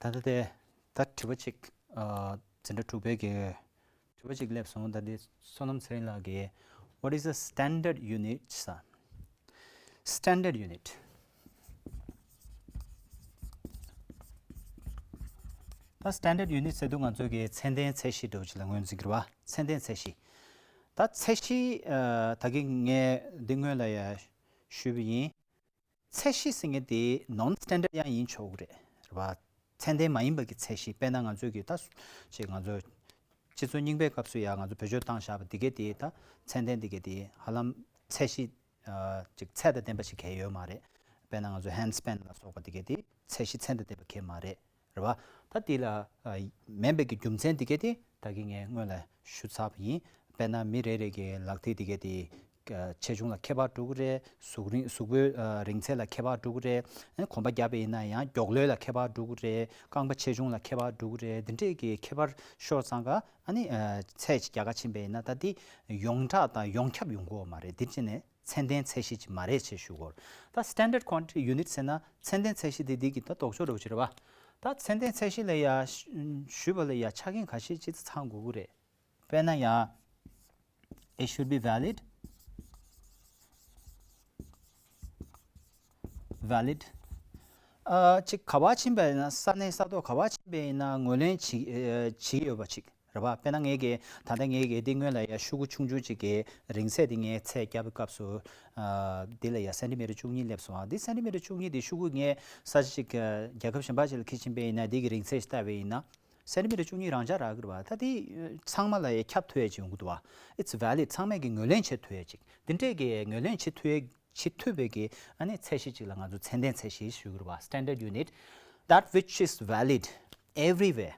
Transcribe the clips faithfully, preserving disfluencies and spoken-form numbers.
ད་ལྟ་དེ་ད་དྲི་བ་གཅིག་ཨ། འཛིན་གྲྭ་དྲུག་པའི་གི་དྲི་བ་གཅིག་སླེབས་སོང་། ད་འདི་བསོད་ནམས་ཚེ་རིང་ལགས་ཀྱིས། What is a standard unit, sir? Standard unit. ད་standard unit ཟེར་དུས་ང་ཚོའི་གི་ཚད་ལྡན་ཚད་གཞི་འདྲ་བོ་ཅིག་ལ་ངོས་འཛིན་གྱི་རེད་བ། ཚད་ལྡན་ཚད་གཞི། ད་ཚད་གཞི་ཨ། ད་གིན་ངས་འདི་སྔོན་ལ་ཡང་ཞུས་པ་ཡིན། ཚད་གཞི་ཟེར་མཁན་དེ་non standard ཡང་ཡིན་ཆོག་གི་རེད། རེད་བ། ཚད་ལྡན་མ་ཡིན་པ་གི་ཚད་གཞི། དཔེར་ན་ང་ཚོའི་གི་ད་ཅིག་ང་ཚོ་སྤྱི་ཚོགས་རྙིང་པའི་སྐབས་སུ་ཡང་ང་ཚོ་བེད་སྤྱོད་བཏང་བཞག་པ་འདི་གས་དེ། ད་ཚད་ལྡན་འདི་གས་དེ་ཧ་ལམ་ཚད་གཞི་ཨ། ཅིག་ཚད་དང་ལྡན་པ་ཞིག་གང་ཡང་ཡོད་མ་རེད། དཔེར་ན་ང་ཚོ་hand span ལ་སོགས་པ་འདི་གས་དེ་ཚད་གཞི་ཚད་དང་ལྡན་པ་གང་ཡང་མ་རེད། རེད་བ། ད་འདི་ལ་ཨ། མིན་པའི་གི་རྒྱུ་མཚན་འདི་གས་དེ་ད་གིན་ངས་སྔོན་ལ་ཞུ་ཚར་བ་ཡིན། དཔེར་ན་མི་རེ་རེ་གི་ལག་མཐིལ་འདི་གས་དེ་ཨ། ཆེ་ཆུང་ལ་ཁྱད་པར་འགྲོ་གི་རེད། གཟུགས་རིང་གཟུགས་པོའི་ཨ། རིང་ཚད་ལ་ཁྱད་པར་འགྲོ་གི་རེད། ཨ་ནི་གོམ་པ་བརྒྱབ་པ་ཡིན་ན་ཡང་མགྱོགས་ལོས་ལ་ཁྱད་པར་འགྲོ་གི་རེད། རྐང་པ་ཆེ་ཆུང་ལ་ཁྱད་པར་འགྲོ་གི་རེད། འདི་འདྲས་ཀྱི་ཁྱད་པར་ཤོར་ཙང་ཀ་ཨ་ནི་ཨ། ཚད་ཅིག་རྒྱག་ག་ཕྱིན་པ་ཡིན་ན་ད་འདི་ཡོངས་གྲགས་དང་ཡོངས་ཁྱབ་ཡོང་གི་ཡོད་མ་རེད། འདི་བྱས་ནས་ཚད་ལྡན་ཚད་གཞི་ཅིག་མ་རེད་ཅེས་ཞུ་གི་ཡོད། ད་standard quantity unit ཟེར་ན་ཚད་ལྡན་ཚད་གཞི་དེ་འདི་གི་ད་ལྡོག་ཕྱོགས་འདྲ་བོ་ཅིག་རེད་བ། ད་ཚད་ལྡན་ཚད་གཞི་ལ་ཡ་ཞུ་བ་ལ་ཡ་ཆ་རྐྱེན་ཁ་ཤས་ཅིག་ཚང་དགོས་ཀྱི་རེད། དཔེར་ན་ཡ། It should be valid. Valid. ཨ། ཅིག་ག་པར་ཕྱིན་པ་ཡིན་ན། ས་གནས་ས་ཐོག་ག་པར་ཕྱིན་པ་ཡིན་ན་ངོས་ལེན་བྱེད་ཨ། བྱེད་ཡོད་པ་ཅིག་རེད་བ། དཔེར་ན་ངས་ཀྱི་ད་ལྟ་ངས་ཀྱི་འདི་སྔོན་ལ་ཡ་ཤོག་གུ་ཆུང་ཆུང་ཅིག་གི་རིང་ཚད་འདི་ངས་ཚད་བརྒྱབ་པའི་སྐབས་སུ་ཨ། འདི་ལ་ཡ་སེན་ཏི་མི་ཊར་བཅུ་གཉིས་སླེབས་སོང་ཨ། འདི་སེན་ཏི་མི་ཊར་བཅུ་གཉིས་འདི་ཤོག་གུ་ངས་ས་ཆ་ཅིག་ཨ། རྒྱལ་ཁབ་གཞན་པ་ཅིག་ལ་འཁྱེར་ཕྱིན་པ་ཡིན་ན་འདི་གི་རིང་ཚད་ཅིག་བལྟས་པ་ཡིན་ན། སེན་ཏི་མི་ཊར་བཅུ་གཉིས་རང་འཇགས་རག་གི་རེད་བ། ད་དེ་ཚང་མ་ལ་ཡ་ཁྱབ་ཐུབ་ཡ་ཅིག་ཡོང་གི་འདུག་བ། It's valid. ཚང་མས་ཀྱི་ངོས་ལེན་བྱེད་ཐུབ་ཡ་ཅིག་འདི་འདྲས་ཀྱི་ངོས་ལེན་བྱེད་ཐུབ་ཡ་བྱེད་ཐུབ་པའི་གི་ཨ་ནི་ཚད་གཞི་ཅིག་ལ་ང་ཚོ་ཚད་ལྡན་ཚད་གཞི་ཞུ་གི་རེད་བ། Standard unit. That which is valid everywhere.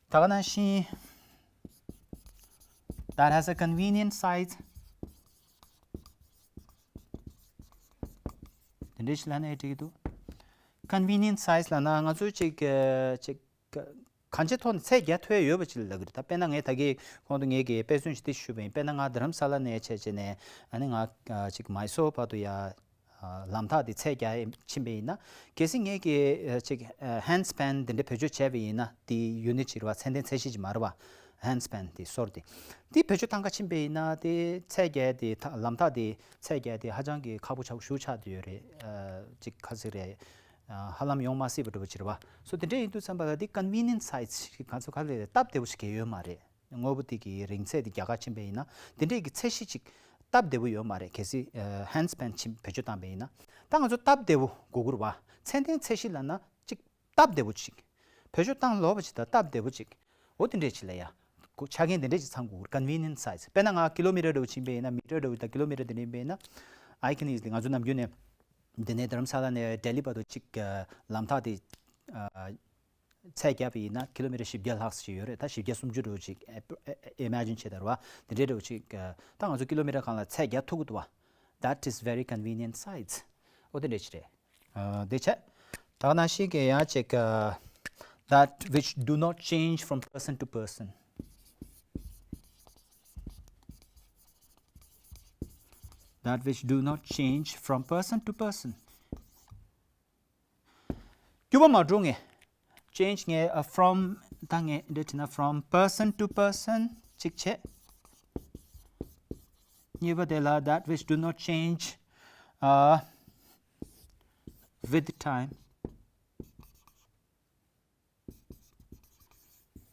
ད་ག་ནང་བཞིན། That has a convenient size. དེ་འདྲའི་ཞིག་ལབ་ན་འགྲིག་གི་འདུག Convenient size ལབ་ན་ང་ཚོས་ཅིག་ཅིག་གང་ཅིའི་ཐོག་ནས་ཚད་རྒྱག་ཐུབ་ཡ་ཡོད་པ་ཅིག་ལབ་ཀྱི་རེད། ད་དཔེར་ན་ངས་ད་གིན་གོང་དུ་ངས་ཀྱི་དཔེ་མཚོན་ཞིག་འདི་ཞུས་པ་ཡིན། དཔེར་ན་ང་རྡ་རམ་ས་ལ་ནས་བྱས་བྱས་ནས་ཨ་ནི་ང་ཅིག་མའི་སོར་བར་དུ་ཡ། ལམ་ཐག་དེ་ཚད་རྒྱག་ཕྱིན་པ་ཡིན་ན། གལ་སྲིད་ངས་ཀྱི་ཅིག་hand span དེ་འདྲ་བེད་སྤྱོད་བྱས་པ་ཡིན་ན། དེ་unit ཅིག་རེད་བ། ཚད་ལྡན་ཚད་གཞི་ཅིག་མ་རེད་བ། Hand span དེ་སོར་དེ། དེ་བེད་སྤྱོད་བཏང་ག་ཕྱིན་པ་ཡིན་ན། དེ་ཚད་རྒྱག་དེ་ལམ་ཐག་དེ་ཚད་རྒྱག་དེ་ཧ་ཅང་གི་ཁག་པོ་ཆགས་ཤུགས་ཆགས་བསྡད་ཡོད་རེད། ཅིག་ག་ཟེར་རེད། ཧ་ལམ་ཡོང་མ་སྲིད་པ་འདྲ་པོ་ཅིག་རེད་བ། སོ་དེ་འདྲ་ཡིན་དུས་ཙམ་པ་ལ་དེ་convenient size ཞིག་ག་ཚོད་ག་ལས་སྟབས་བདེ་པོ་ཞིག་གང་ཡོད་མ་རེད། དངོས་པོ་དེ་གི་རིང་ཚད་དེ་རྒྱག་ག་ཕྱིན་པ་ཡིན་ན། དེ་འདྲས་ཀྱི་ཚད་གཞི་ཅིག་སྟབས་བདེ་པོ་ཡོད་མ་རེད། གལ་སྲིད་hand span ཅིག་བེད་སྤྱོད་བཏང་པ་ཡིན་ན། ད་ང་ཚོ་སྟབས་བདེ་པོ་དགོས་ཀྱི་རེད་བ། ཚད་ལྡན་ཚད་གཞི་ལབ་ན་ཅིག་སྟབས་བདེ་པོ་ཅིག་བེད་སྤྱོད་བཏང་ལོག་པ་ཅིག་དང་སྟབས་བདེ་པོ་ཅིག་འོ་དེ་འདྲས་ཅིག་ལ་ཡ། ཆ་རྐྱེན་དེ་འདྲས་ཅིག་ཚང་དགོས་ཀྱི་རེད། Convenient size. དཔེར་ན་ང་ཀི་ལོ་མི་ཊར་འདྲ་པོ་ཕྱིན་པ་ཡིན་ན། མི་ཊར་འདྲ་པོ་དང་ཀི་ལོ་མི་ཊར་དེ་འདྲས་ཡིན་པ་ཡིན་ན། I can easily ང་ཚོ་ནམ་རྒྱུན་ནས་འདི་ནས་རྡ་རམ་ས་ལ་ནས་ལྡི་ལི་བར་དུ་ཅིག་ལམ་ཐག་དེ། ཚད་བརྒྱབ་པ་ཡིན་ན་ཀི་ལོ་མི་ཊར་བཞི་བརྒྱ་ལྷག་ཅིག་ཡོད་རེད། ད་བཞི་བརྒྱ་སུམ་ཅུ་འདྲ་པོ་ཅིག imagine བྱེད་ད་རེད་བ། དེ་འདྲའི་འདྲ་པོ་ཅིག་ད་ང་ཚོ་ཀི་ལོ་མི་ཊར་གང་ལ་ཚད་རྒྱག་ཐུབ་ཀྱི་འདུག་བ། That is very convenient size. འོ་དེ་འདྲ་ཅིག་རེད། དེ་བྱས། ད་ག་ནང་བཞིན་གྱི་ཡང་ཅིག that which do not change from person to person. That which do not change from person to person. འགྱུར་བ་མ་འགྲོ་ངེས། Change ངེས། ཨ། from ད་ངས་འདི་བྲིས་ན། From person to person གཅིག་བྱས། གཉིས་པ་དེ་ལ། That which do not change, uh, with time.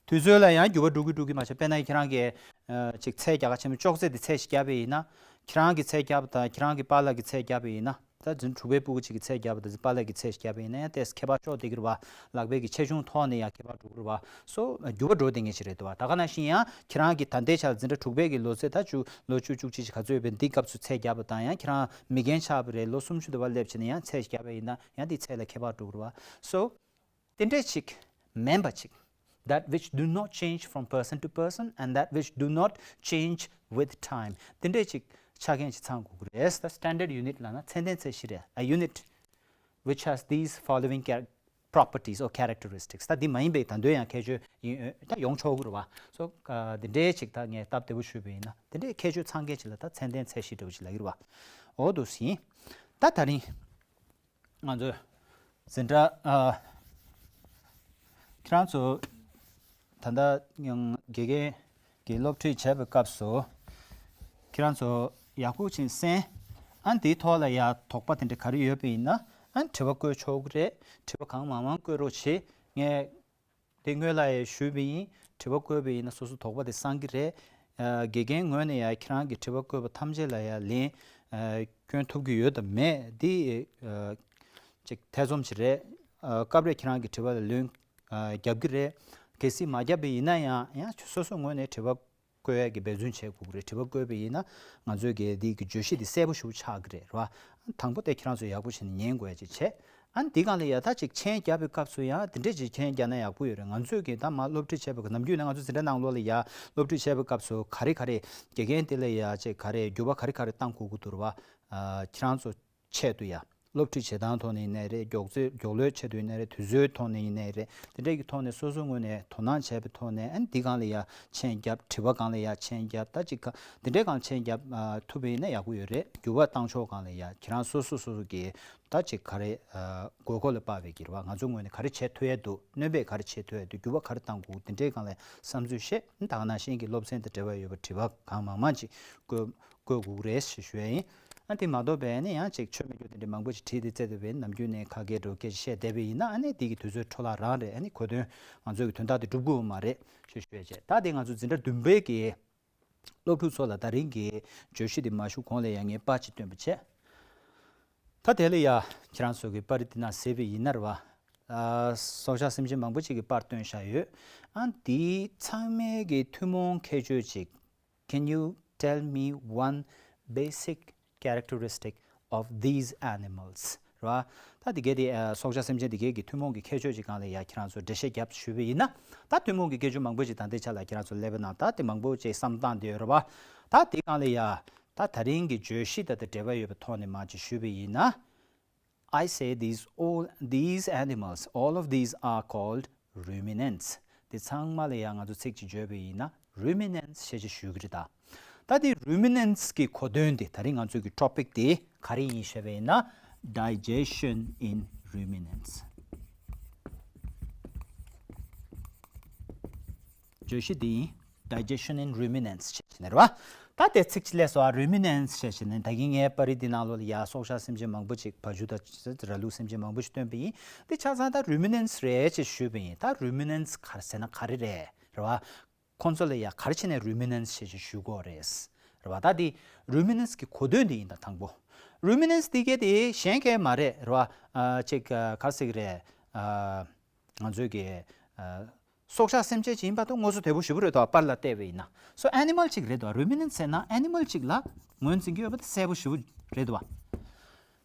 དུས་ཚོད་ལ་ཡང་འགྱུར་བ་འགྲོ་གི་འགྲོ་གི་མ་བྱས། དཔེར་ན་ཁྱེད་རང་གིས་ཨ། ཅིག་ཚད་རྒྱག་ག་ཆེན་པོ་ཅོག་ཙེ་དེ་ཚད་ཞིག་བརྒྱབ་པ་ཡིན་ན། ཁྱེད་རང་གིས་ཚད་བརྒྱབ་པ་དང་ཁྱེད་རང་གི་པཱ་ལགས་ཀྱིས་ཚད་བརྒྱབ་པ་ཡིན་ན། ད་འཛིན་གྲྭ་དྲུག་པའི་སྤུ་གུ་གཅིག་གིས་ཚད་བརྒྱབ་པ་དང་པཱ་ལགས་ཀྱིས་ཚད་ཞིག་བརྒྱབ་པ་ཡིན་ན། ཡང་ཏོག་ཙམ་ཁྱད་པར་ཕྱོགས་བསྡད་ཀྱི་རེད་བ། ལག་པའི་གི་ཆེ་ཆུང་ཐོག་ནས་ཡང་ཁྱད་པར་འགྲོ་གི་རེད་བ། སོ་འགྱུར་བ་འགྲོ་བསྡད་མཁན་ཞིག་རེད་འདུག་བ། ད་ག་ནང་བཞིན་ཡང་ཁྱེད་རང་གིས་ད་ལྟའི་ཆར་འཛིན་གྲྭ་དྲུག་པའི་གི་ལོ་ཚད་ད་བཅུ། ལོ་བཅུ། བཅུ་གཅིག་ཅིག་ག་ཚོད་ཡོད་པའི་འདི་སྐབས་སུ་ཚད་བརྒྱབ་པ་དང་། ཡང་ཁྱེད་རང་མི་རྒན་ཆགས་པ་རེད། ལོ་སུམ་ཅུ་དུ་བ་སླེབས་བྱས་ནས་ཡང་ཚད་ཞིག་བརྒྱབ་པ་ཡིན་ན། ཡང་འདི་ཚད་ལ་ཁྱད་པར་འགྲོ་གི་རེད་བ། སོ། དེ་འདྲས་ཅིག་མིན་པ་ཅིག That which do not change from person to person and that which do not change with time. དེ་འདྲས་ཅིག་ཆ་རྐྱེན་ཅིག་ཚང་དགོས་ཀྱི་རེད། ད་standard unit ལབ་ན་ཚད་ལྡན་ཚད་གཞི་རེད། A unit which has these following char- properties or characteristics. ད་འདི་མ་ཡིན་པའི་ད་དུང་ཡང་ཁྱད་ཆོས་ཡིན་ད་ཡོང་ཆོག་གི་རེད་བ། སོ། དེ་འདྲས་ཅིག་ད་ངས་སྟབས་བདེ་པོ་ཞུས་པ་ཡིན་ན། དེ་འདྲས་ཁྱད་ཆོས་ཚང་མཁན་ཅིག་ལ་ད་ཚད་ལྡན་ཚད་གཞི་འདྲ་བོ་ཅིག་ལབ་ཀྱི་རེད་བ། འོ་འདུག་སེ་ཡིན། ད་ད་རིང་ང་ཚོས་འཛིན་གྲྭ་ཨ། ཁྱེད་རང་ཚོ་ད་ལྟ་ཡང་དགེ་རྒན་གྱི་སློབ་ཁྲིད་བྱས་པའི་སྐབས་སུ། ཁྱེད་རང་ཚོ་ཡག་པོ་ཅིག་གསན། ཨ་ནི་དེའི་ཐོག་ལ་ཡ་དོགས་པ་དེ་འདྲ་ག་རེ་ཡོད་པ་ཡིན་ན། ཨ་ནི་དྲི་བ་བཀོད་ཆོག་གི་རེད། དྲི་བ་གང་མང་མང་བཀོད་རོགས་བྱེད། ངས་དེ་སྔོན་ལ་ཡ་ཞུས་པ་ཡིན། དྲི་བ་བཀོད་པ་ཡིན་ན་སོ་སོ་དོགས་པ་དེ་སངས་ཀྱི་རེད། ཨ། དགེ་རྒན་ངོས་ནས་ཡ་ཁྱེད་རང་གི་དྲི་བ་བཀོད་པ་ཐམས་ཅད་ལ་ཡ་ལན་ཨ་སྐྱོན་ཐུབ་ཀྱི་ཡོད་དམ་མེད་དེ་ཨ་ཅིག་ཐེ་ཚོམ་ཅིག་རེད། ཨ། སྐབས་རེ་ཁྱེད་རང་གི་དྲི་བ་ལ་ལན་ཨ་རྒྱབ་ཀྱི་རེད། གལ་སྲིད་མ་རྒྱབ་པ་ཡིན་ན་ཡང་ཡང་སོ་སོ་ངོས་ནས་དྲི་བ་བཀོད་ཡས་ཀྱི་འབད་བརྩོན་བྱེད་དགོས་ཀྱི་རེད། དྲི་བ་བཀོད་པ་ཡིན་ན་ང་ཚོའི་གི་འདི་གི་བརྗོད་གཞི་འདི་གསལ་པོ་ཞིག་ཆགས་ཀྱི་རེད། རེད་བ། དང་པོ་དེ་ཁྱེད་རང་ཚོས་ཡག་པོ་བྱས་ནས་ཉན་དགོས་ཡ་ཅིག་བྱས། ཨ་ནི་འདི་སྒང་ལ་ཡ་ད་ཅིག་མཆན་རྒྱབ་པའི་སྐབས་སུ་ཡང་དེ་འདྲས་ཅིག་མཆན་རྒྱག་ན་ཡག་པོ་ཡོད་རེད། ང་ཚོས་གི་ད་མ་སློབ་ཁྲིད་བྱས་པའི་ནམ་རྒྱུན་ནས་ང་ཚོ་འཛིན་གྲྭ་ནང་ལོགས་ལ་ཡ་སློབ་ཁྲིད་བྱས་པའི་སྐབས་སུ་ག་རེ་ག་རེ་དགེ་རྒན་དེ་ལ་ཡ་ཅིག་ག་རེ་འགྱུར་བ་ག་རེ་ག་རེ་བཏང་དགོས་ཀྱི་འདུག་རེད་བ། ཨ། ཁྱེད་རང་ཚོ་ཆེད་དུ་ཡ། སློབ་ཁྲིད་བྱེད་སྟངས་ཐོག་ནས་ཡིན་ནའི་རེད། མགྱོགས་ཚོད་མགྱོགས་ལོས་ཆེད་དུ་ཡིན་ནའི་རེད། དུས་ཚོད་ཐོག་ནས་ཡིན་ནའི་རེད། དེ་འདྲས་ཀྱི་ཐོག་ནས་སོ་སོའི་ངོས་ནས་དོ་སྣང་བྱས་པའི་ཐོག་ནས། ཨ་ནི་འདི་སྒང་ལ་ཡ་མཆན་རྒྱབ། དྲི་བ་སྒང་ལ་ཡ་མཆན་རྒྱབ། ད་ཅིག་ག་འདི་འདྲས་སྒང་མཆན་རྒྱབ་ཨ་ཐུབ་པ་ཡིན་ན་ཡག་པོ་ཡོད་རེད། འགྱུར་བ་བཏང་ཕྱོགས་སྒང་ལ་ཡ་ཁྱེད་རང་སོ་སོ་སོ་སོ་གི་ད་ཅིག་ག་རེ་ཨ་དགོས་མཁོ་ལ་དཔག་པའི་གི་རེད་བ། ང་ཚོའི་ངོས་ནས་ག་རེ་བྱེད་ཐུབ་ཡས་འདུག་སྣོན་པ་ག་རེ་བྱེད་ཐུབ་ཡས་འདུག་འགྱུར་བ་ག་རེ་བཏང་དགོས། དེ་འདྲས་སྒང་ལ་བསམ་ཚུལ་བཤད། ཨ་ནི་ད་ག་ནང་བཞིན་གྱི་སློབ་ཚན་དང་འབྲེལ་བ་ཡོད་པ་དྲི་བ་གང་མང་མང་ཅིག་བཀོད་བཀོད་དགོས་རེད་ཞེས་ཞུ་ཡ་ཡིན། ཨ། དེ་མ་གཏོགས་པས་ནི་ཡང་ཅིག་ཆོ་མེད་རྒྱུ་དེ་འདྲ་མང་པོ་ཞིག་བྲིས་ཏེ་བཙལ་འདུག་པས། ནམ་རྒྱུན་ནས་ཁ་སྐད་འདྲ་བོ་སྐད་ཆ་བཤད་བསྡད་པ་ཡིན་ན། ཨ་ནི་དེ་གི་དུས་ཚོད་འཕྲོ་བརླག་རང་རེད། ཨ་ནི་གོ་དོན་ང་ཚོའི་གི་དོན་དག་དེ་འགྲུབ་ཀྱི་ཡོད་མ་རེད་ཞེས་ཞུ་ཡ་བྱས། ད་དེ་ང་ཚོ་འཛིན་གྲྭ་བདུན་པའི་གི་སློབ་ཕྲུག་ཚོ་ལ་ད་རིང་གི་བརྗོད་གཞི་དེ་མ་ཞུ་གོང་ལ་ཡང་ངས་པར་ཅིག་སྟོན་པ་བྱས། ད་དེ་ལ་ཡ་ཁྱེད་རང་ཚོ་གི་པར་རིས་དེ་ནང་གཟིགས་པ་ཡིན་ན་རེད་བ། ཨ། སྲོག་ཆགས་སེམས་ཅན་མང་པོ་ཅིག་གི་པར་སྟོན་བཞག་ཡོད། ཨ། འདི་ཚང་མའི་གི་ཐུན་མོང་ཁྱད་ཆོས་ཅིག Can you tell me one basic characteristic of these animals? རེད་བ། ད་འདི་གའི་དེ་ཨ་སྲོག་ཆགས་སེམས་ཅན་འདི་གའི་གི་ཐུན་མོང་གི་ཁྱད་ཆོས་ཅིག་སྒང་ལ་ཡ་ཁྱེད་རང་ཚོ་འགྲེལ་བཤད་རྒྱབ་ཞུས་པ་ཡིན་ན། ད་ཐུན་མོང་གི་ཁྱད་ཆོས་མང་པོ་ཅིག་ད་ལྟའི་ཆ་ལ་ཁྱེད་རང་ཚོ་ཀླད་པའི་ནང་ད་དེ་མང་པོ་ཅིག་བསམ་སྟངས་དེ་ཡོད་རེད་བ། ད་དེ་སྒང་ལ་ཡ་ད་ད་རིང་གི་བརྗོད་གཞི་དང་དེ་འབྲེལ་བ་ཡོད་པའི་ཐོག་ནས་མར་ཅིག་ཞུས་པ་ཡིན་ན། I say these all, these animals, all of these are called ruminants. དེ་ཚང་མ་ལ་ཡང་ང་ཚོ་ཚིག་ཅིག་བརྗོད་པ་ཡིན་ན་ruminants ཞེས་ཅིག་ཞུ་གི་རེད་ད། ད་དེ་ruminants གི་གོ་དོན་དེ་ད་རིང་ང་ཚོ་གི་topic དེ་ག་རེ་ཡིན་ཞེས་པ་ཡིན་ན། Digestion in ruminants. བརྗོད་གཞི་འདི་ཡིན། Digestion in ruminants ཞེས་བྱས་ནས་རེད་བ། ད་དེ་ཚིག་ཅིག་ལས་སོ། ཨ། ruminants ཞེས་བྱས་ནས་ད་གིན་ངའི་པར་རིས་འདི་ནང་ལོགས་ལ་ཡ་སྲོག་ཆགས་སེམས་ཅན་མང་པོ་ཅིག་བ་ཕྱུགས་དང་ར་ལུག་སེམས་ཅན་མང་པོ་ཞིག་སྟོན་པ་ཡིན། འདི་ཆ་ཚང་ད་ruminants རེད་ཅེས་ཞུས་པ་ཡིན། ད་ruminants ག་རེ་ཟེར་ན་ག་རེ་རེད། རེད་བ། ཁོང་ཚོ་ལ་ཡ་ག་རེ་བྱས་ནས་ruminants ཞེས་ཅིག་ཞུ་གི་ཡོད་རེད། རེད་བ། ད་འདི་ruminants གི་གོ་དོན་འདི་ཡིན་ད་དང་པོ། ruminants འདི་གའི་དེ་གཞན་གའི་མ་རེད། རེད་བ། ཨ། ཅིག་ཨ། ག་རེ་ཟེར་གི་རེད། ཨ། ང་ཚོའི་གི་ཨ། སྲོག་ཆགས་སེམས་ཅན་ཅིག་ཡིན་པ་དང་ངོ་སོ་དོད་པོ་ཞེ་པོ་རེད་དོ། པར་ལ་བལྟས་པ་ཡིན་ན། So animal ཅིག་རེད་དོ། ruminant ཟེར་ན་animal ཅིག་ལ་ངོས་འཛིན་གྱི་ཡོད་པ་དེ་གསལ་པོ་ཞེ་པོ་རེད་དོ།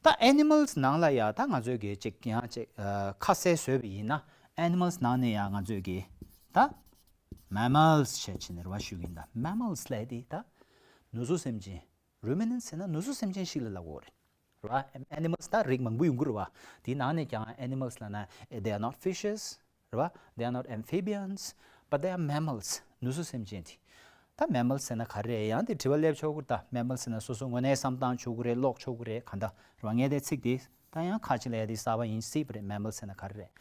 ད་animals ནང་ལ་ཡ་ད་ང་ཚོས་གི་ཅིག་ཡང་ཅིག་ཨ། ཁ་གསལ་བཟོས་པ་ཡིན་ན། animals ནང་ནས་ཡ་ང་ཚོས་གི་ད་mammals ཞེས་བྱས་ནས་རེད་བ་ཞུ་གི་ཡིན། ད་mammals ལབ་དེ་ད་ནུ་གསོ་སེམས་ཅན། ruminants ཟེར་ན་ནུ་གསོ་སེམས་ཅན་ཞིག་ལ་ལབ་དགོས་རེད། རེད་བ། animals ད་རིགས་མང་པོ་ཡོང་གི་རེད་བ། དེའི་ནང་ནས་ཀྱང་animals ལབ་ན་they are not fishes རེད་བ། They are not amphibians, but they are mammals. ནུ་གསོ་སེམས་ཅན་དེ། ད་mammals ཟེར་ན་ག་རེ་རེད། ཡང་དེ་དྲི་བ་སླེབས་ཆོག་གི་རེད། ད་mammals ཟེར་ན་སོ་སོ་ངོས་ནས་བསམ་སྟངས་ཆོག་གི་རེད། ཀློག་ཆོག་གི་རེད། གང་ལྟར་རེད་བ། ངས་དེ་ཚིག་དེ་ད་ཡང་ཁ་ཅིག་ལ་ཡ་དེ་གསར་པ་ཡིན་སྲིད་པ་རེད། mammals ཟེར་ན་ག་རེ་རེད།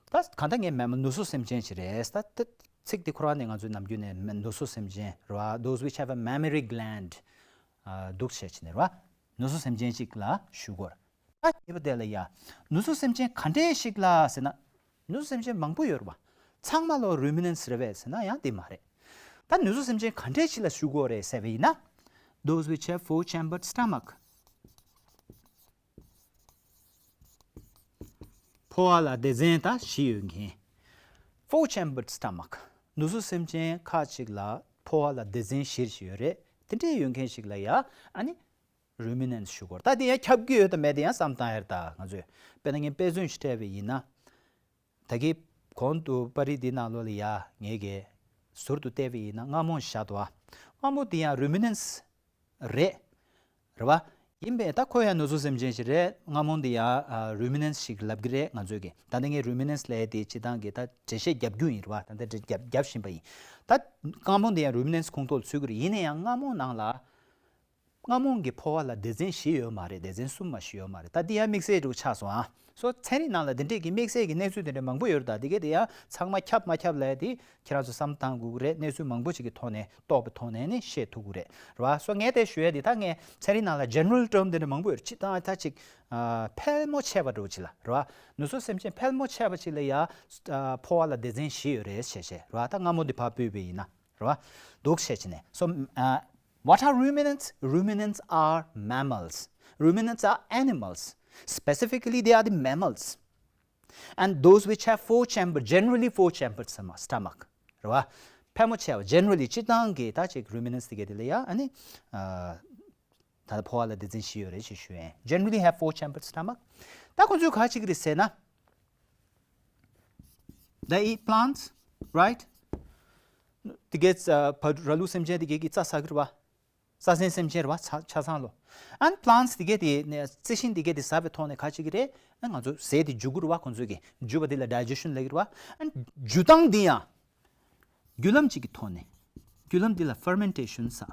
ད་གང་ལྟར་ངས་mammal ནུ་གསོ་སེམས་ཅན་ཞིག་རེད། ད་ད་ཚིག་དེ་ཁོ་རང་ནས་ང་ཚོས་ནམ་རྒྱུན་ནས་ནུ་གསོ་སེམས་ཅན་རེད་བ། Those which have a mammary gland འདུག་བྱས་བྱས་ནས་རེད་བ། ནུ་གསོ་སེམས་ཅན་ཞིག་ལ་ཞུ་དགོས། ད་ཉེ་བ་དེ་ལ་ཡ། ནུ་གསོ་སེམས་ཅན་ག་འདྲས་ཞིག་ལ་ཟེར་ན། ནུ་གསོ་སེམས་ཅན་མང་པོ་ཡོད་རེད་བ། ཚང་མ་ལོ་ruminants རེད་པས་ཟེར་ན་ཡང་དེ་མ་རེད། ད་ནུ་གསོ་སེམས་ཅན་ག་འདྲས་ཞིག་ལ་ཞུ་དགོས་རེད་ཟེར་བ་ཡིན་ན། Those which have four chambered stomach. ཕོ་བ་ལ་སྡེ་ཚན་ད་བཞི་ཡོད་མཁན། Four chambered stomach. ནུ་གསོ་སེམས་ཅན་ཁག་ཅིག་ལ་ཕོ་བ་ལ་སྡེ་ཚན་བཞི་ཞིག་ཡོད་རེད། དེ་འདྲས་ཡོད་མཁན་ཞིག་ལ་ཡ་ཨ་ནི་ruminants ཞུ་དགོས། ད་དེ་ཡང་ཁྱབ་ཀྱི་ཡོད་དམ་མེད་དེ་ཡང་བསམ་བཏང་ཡ་རེད། ད་ང་ཚོས་དཔེར་ན་ངས་དཔེ་མཚོན་ཞིག་སྤྲད་པ་ཡིན་ན། ད་གིན་གོང་དུ་པར་རིས་འདི་ནང་ལོགས་ལ་ཡ་ངས་གི་ཟུར་དུ་བལྟས་པ་ཡིན་ན་རྔ་མོང་བཞག་འདུག་བ། རྔ་མོང་འདི་ཡང་ruminants རེད། རེད་བ། ཡིན་པས་ད་ཁོ་ཡང་ནུ་གསོ་སེམས་ཅན་ཞིག་རེད། རྔ་མོང་འདི་ཡང་ཨ་ruminants ཞིག་ལབ་ཀྱི་རེད་ང་ཚོས་གི། ད་ལྟ་ངས་ruminants ལབ་ཡ་དེ་སྤྱིར་བཏང་གི་ད་འགྲེལ་བཤད་རྒྱབ་རྒྱུ་ཡིན། རེད་བ། ད་ལྟ་འགྲེལ་རྒྱབ་རྒྱབ་བཞིན་པ་ཡིན། ད་རྔ་མོང་འདི་ཡང་ruminants ཁོངས་གཏོགས་ལ་ཚུད་ཀྱི་རེད། ཡིན་ན་ཡང་རྔ་མོང་ནང་ལ་ རྔ་མོང་གི་ཕོ་བ་ལ་སྡེ་ཚན་བཞི་ཡོད་མ་རེད། སྡེ་ཚན་གསུམ་མ་ཞིག་ཡོད་མ་རེད། ད་འདི་ཡང་དམིགས་བསལ་འདྲ་བོ་ཆགས་སོང་ཨ། སོ་ཚན་རིག་ནང་ལ་འདི་འདྲས་ཀྱི་དམིགས་བསལ་གྱི་གནས་ཚུལ་དེ་འདྲ་མང་པོ་ཡོད་རེད། ད་འདི་གས་དེ་ཡང་ཚང་མ་ཁྱབ་མ་ཁྱབ་ལབ་དེ་ཁྱེད་རང་ཚོ་བསམ་བཏང་དགོས་ཀྱི་རེད། གནས་ཚུལ་མང་པོ་ཞིག་གི་ཐོག་ནས་རྟོགས་པའི་ཐོག་ནས་ནི་བཤད་ཐུབ་ཀྱི་རེད། རེད་བ། སོ་ངས་དེ་ཞུ་ཡ་འདི་ད་ངས་ཚན་རིག་ནང་ལ་general term་དེ་འདྲ་མང་པོ་ཡོད་རེད། སྤྱིར་བཏང་ད་ཅིག་ཨ་ཕལ་མོ་ཆེ་བ་འདྲ་བོ་ཅིག་ལ་རེད་བ། ནུ་གསོ་སེམས་ཅན་ཕལ་མོ་ཆེ་བ་ཅིག་ལ་ཡ་ཨ་ཕོ་བ་ལ་སྡེ་ཚན་བཞི་ཡོད་རེད་བྱས་བྱས་རེད་བ། ད་རྔ་མོང་འདི་ཕར་ཕུད་པ་ཡིན་ན། རེད་བ། འདུག་བྱས་བྱས་ནས། So, uh, what are ruminants? Ruminants are mammals. Ruminants are animals. Specifically, they are the mammals. And those which have four chamber, generally four chambered stomach. རེད་བ། ཕལ་མོ་ཆེ་བ། Generally, སྤྱིར་བཏང་གི་ད་ཅིག་ruminants་དེ་གས་དེ་ལ་ཡ་ཨ་ནི། ཨ། ད་ལྟ་ཕོ་བ་ལ་སྡེ་ཚན་བཞི་ཡོད་རེད་ཅེས་ཞུ་ཡིན། Generally have four chambered stomach. ད་ཁོ་ཚོས་ག་བྱེད་ཀྱི་རེད་ཟེར་ན། They eat plants, right? དེ་གས་ཨ་བ་ར་ལུག་སེམས་ཅན་དེ་གས་ཀྱི་རྩྭ་ཟ་གི་རེད་བ། རྩྭ་ཟན་སེམས་ཅན་རེད་བ། ཆ་ཆ་ཚང་ལོ། And plants་དེ་གས་དེ་ནས་རྩི་ཤིང་དེ་གས་དེ་ཟ་བའི་ཐོག་ནས་ག་བྱེད་ཀྱི་རེད། ཨ་ང་ཚོ་ཟས་དེ་འཇུ་གི་རེད་བ། ཁོ་ཚོས་གི་འཇུ་བ་དེ་ལ་digestion་ལབ་ཀྱི་རེད་བ། And་འཇུ་སྟངས་དེ་ཡང་བརྒྱུད་ལམ་གཅིག་གི་ཐོག་ནས། བརྒྱུད་ལམ་འདི་ལ་fermentation་ཟེར།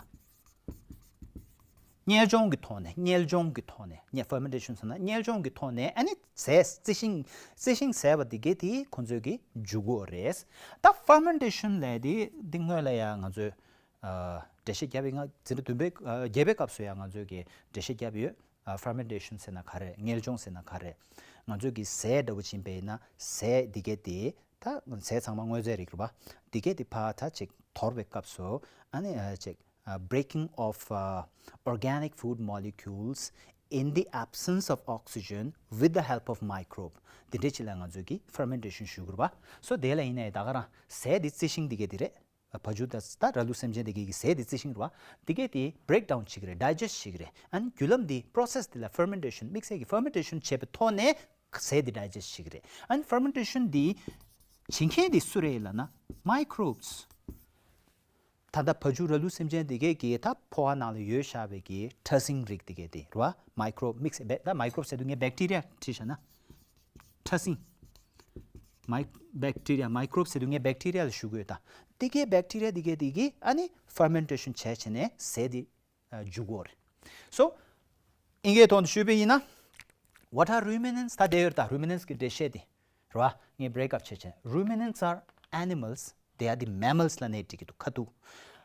གཉེར་སྦྱོང་གི་ཐོག་ནས། གཉེར་སྦྱོང་གི་ཐོག་ནས། གཉེར་fermentation་ཟེར་ན་གཉེར་སྦྱོང་གི་ཐོག་ནས་ཨ་ནི་ཟས་རྩི་ཤིང་རྩི་ཤིང་ཟས་པ་འདི་གས་དེ་ཁོ་ཚོས་གི་འཇུ་གི་རེད། ད་fermentation་ལབ་དེ་འདི་སྔོན་ལ་ཡང་ང་ཚོས་ཨ་འགྲེལ་བཤད་བརྒྱབ་པའི་ང་འཛིན་གྲྭ་བདུན་པའི་ཨ་བརྒྱད་པའི་སྐབས་སུ་ཡང་ང་ཚོས་གི་འགྲེལ་བཤད་བརྒྱབ་ཡོད། ཨ་fermentation་ཟེར་ན་ག་རེ། གཉེར་སྦྱོང་ཟེར་ན་ག་རེ། ང་ཚོས་གི་ཟས་འདྲ་བོ་ཅིག་ཡིན་པ་ཡིན་ན་ཟས་འདི་གས་དེ་ད་ཟས་ཚང་མ་དངོས་རྫས་རིགས་རེད་བ། འདི་གས་དེ་ཕར་ད་ཅིག་དོར་བའི་སྐབས་སུ་ཨ་ནི་ཨ་ཅིག་ཨ་breaking of uh, organic food molecules in the absence of oxygen with the help of microbe. འདི་འདྲས་ཅིག་ལ་ང་ཚོས་ཀྱི་fermentation་ཞུ་དགོས་རེད་བ། སོ་དེ་ལ་ཡིན་ནའི་ད་ག་རང་ཟས་འདི་རྩི་ཤིང་འདི་གས་དེ་རེད། བ་ཕྱུགས་དང་ད་ར་ལུག་སེམས་ཅན་འདི་གས་ཀྱི་ཟས་འདི་རྩི་ཤིང་རེད་བ། འདི་གས་དེ་break down་བྱེད་ཀྱི་རེད། digest་བྱེད་ཀྱི་རེད། ཨ་ནི་བརྒྱུད་ལམ་འདི་process་འདི་ལ་fermentation་དམིགས་བསལ་གྱི་fermentation་བྱས་པའི་ཐོག་ནས་ཟས་འདི་digest་བྱེད་ཀྱི་རེད། ཨ་ནི་fermentation་འདི་བྱེད་མཁན་འདི་སུ་རེད་ལབ་ན་microbes། ད་ལྟ་བ་ཕྱུགས་ར་ལུག་སེམས་ཅན་འདི་གས་ཀྱི་ད་ཕོ་བ་ནང་ལ་ཡོད་བཞག་པའི་གི་ཕྲ་སྲིན་རིགས་འདི་གས་དེ་རེད་བ། microbe་དམིགས་བསལ་ད་microbe་ཟེར་དུས་ངས་bacteria་བྲིས་བཞག་ན། ཕྲ་སྲིན། མའི་bacteria microbe་ཟེར་དུས་ངས་bacteria་ལ་ཞུ་གི་ཡོད་ད། འདི་གས་bacteria་འདི་གས་འདི་གས་ཨ་ནི་fermentation་བྱས་བྱས་ནས་ཟས་འདི་ཨ་འཇུ་གི་རེད། So་ཨིན་སྐད་ཐོག་ཏུ་ཞུས་པ་ཡིན་ན། What are ruminants? ད་དེ་ཡོད་ད་ruminants་གི་འགྲེལ་བཤད་དེ། རེད་བ། ངས་break up་བྱས་བྱས། Ruminants are animals. They are the mammals་ལབ་ནས་འགྲིག་གི་འདུག་ཁ་ཐུག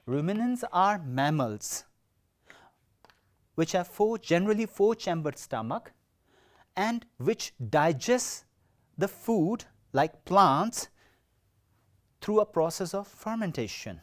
Ruminants are mammals. Which have four, generally four chambered stomach, and which digests the food like plants through a process of fermentation.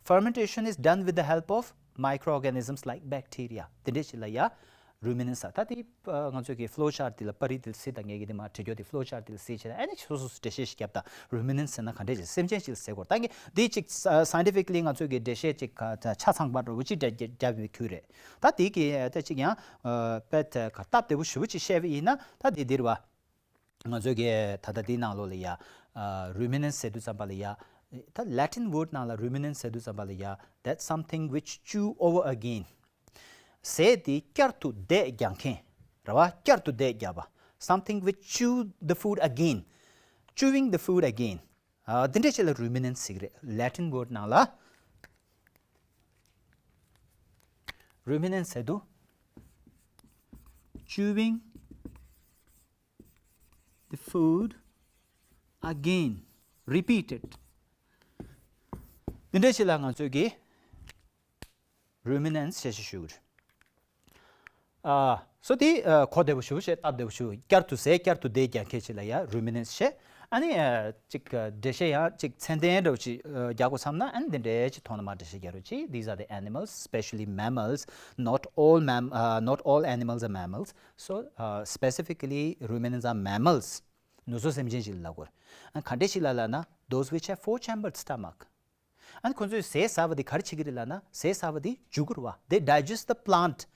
Fermentation is done with the help of microorganisms like bacteria. དེ་འདྲས་ཅིག་ལ་ཡ་ruminants་ཟེར། ད་དེ་ང་ཚོ་གི་flow chart་དེ་ལ་པར་རིས་དེ་ལ་གཟིགས་དང་། ངས་གི་དེ་མ་བྲིས་རྒྱུ་དེ་flow chart་དེ་ལ་གཟིགས་བྱས་ཨ་ནི་སོ་སོ་སོ་འགྲེལ་བཤད་ཞིག་བརྒྱབ་དང་། Ruminants་ཟེར་ན་ག་འདྲས་ཅིག་སེམས་ཅན་ཅིག་ཟེར་དགོས། ད་ངས་འདི་ཅིག་scientifically་ང་ཚོ་གི་འགྲེལ་བཤད་ཅིག་ཆ་ཚང་པ་འདྲ་བོ་ཅིག་བརྒྱབ་པའི་ཁུལ་རེད། ད་དེ་གི་ད་ཅིག་ཡང་དཔེ་སྟབས་བདེ་པོ་ཞེ་པོ་ཅིག་བཤད་པ་ཡིན་ན་ད་དེ་འདིར་བ། ང་ཚོས་ཀྱི་ད་ལྟ་འདིའི་ནང་ལོགས་ལ་ཡ། ཨ་ruminants་ཟེར་དུས་ཙམ་པ་ལ་ཡ། ད་Latin word་ནང་ལ་ruminants་ཟེར་དུས་ཙམ་པ་ལ་ཡ། That's something which chew over again. ཟས་དེ་བསྐྱར་དུ་བསྡད་རྒྱག་མཁན། རེད་བ། བསྐྱར་དུ་བསྡད་རྒྱག་པ། Something which chew the food again. Chewing the food again. ཨ་འདི་འདྲས་ཅིག་ལ་ruminants་ཟེར་གི་རེད། Latin word་ནང་ལ་ruminants་ཟེར་དུས། Chewing the food again, repeated. འདི་འདྲ་ཞིག་ལ་ང་ཚོས་ཀྱི་ruminants་ཞེས་ཞུ་གི་རེད། ཨ་སོ་དེ་ཨ་གོ་བདེ་པོ་ཞུ་བྱས། སྟབས་བདེ་པོ་ཞུ། བསྐྱར་དུ་ཟས་བསྐྱར་དུ་བསྡད་རྒྱག་མཁན་ཞིག་ལ་ཡ་ruminants་ཞེས། ཨ་ནི་ཨ་ཅིག་འགྲེལ་བཤད་ཡང་ཅིག་ཚད་ལྡན་འདྲ་བོ་ཅིག་རྒྱག་དགོས་བསམ་ན། ཨ་ནི་འདི་འདྲའི་ཅིག་ཐོག་ནས་མར་འགྲེལ་བཤད་རྒྱག་རོགས་གྱིས། These are the animals, especially mammals. Not all mam- uh, not all animals are mammals. So, uh, specifically, ruminants are mammals. ནུ་གསོ་སེམས་ཅན་ཞིག་ལ་ལབ་དགོས། ཨ་ག་འདྲས་ཞིག་ལ་ལབ་ན། Those which have four chambered stomach. ཨ་ནི་ཁོ་ཚོས་ཟས་ཟ་བ་དེ་ག་རེ་བྱེད་ཀྱི་རེད་ལབ་ན། ཟས་ཟ་བ་དེ་འཇུ་གི་རེད་བ། They digest the plant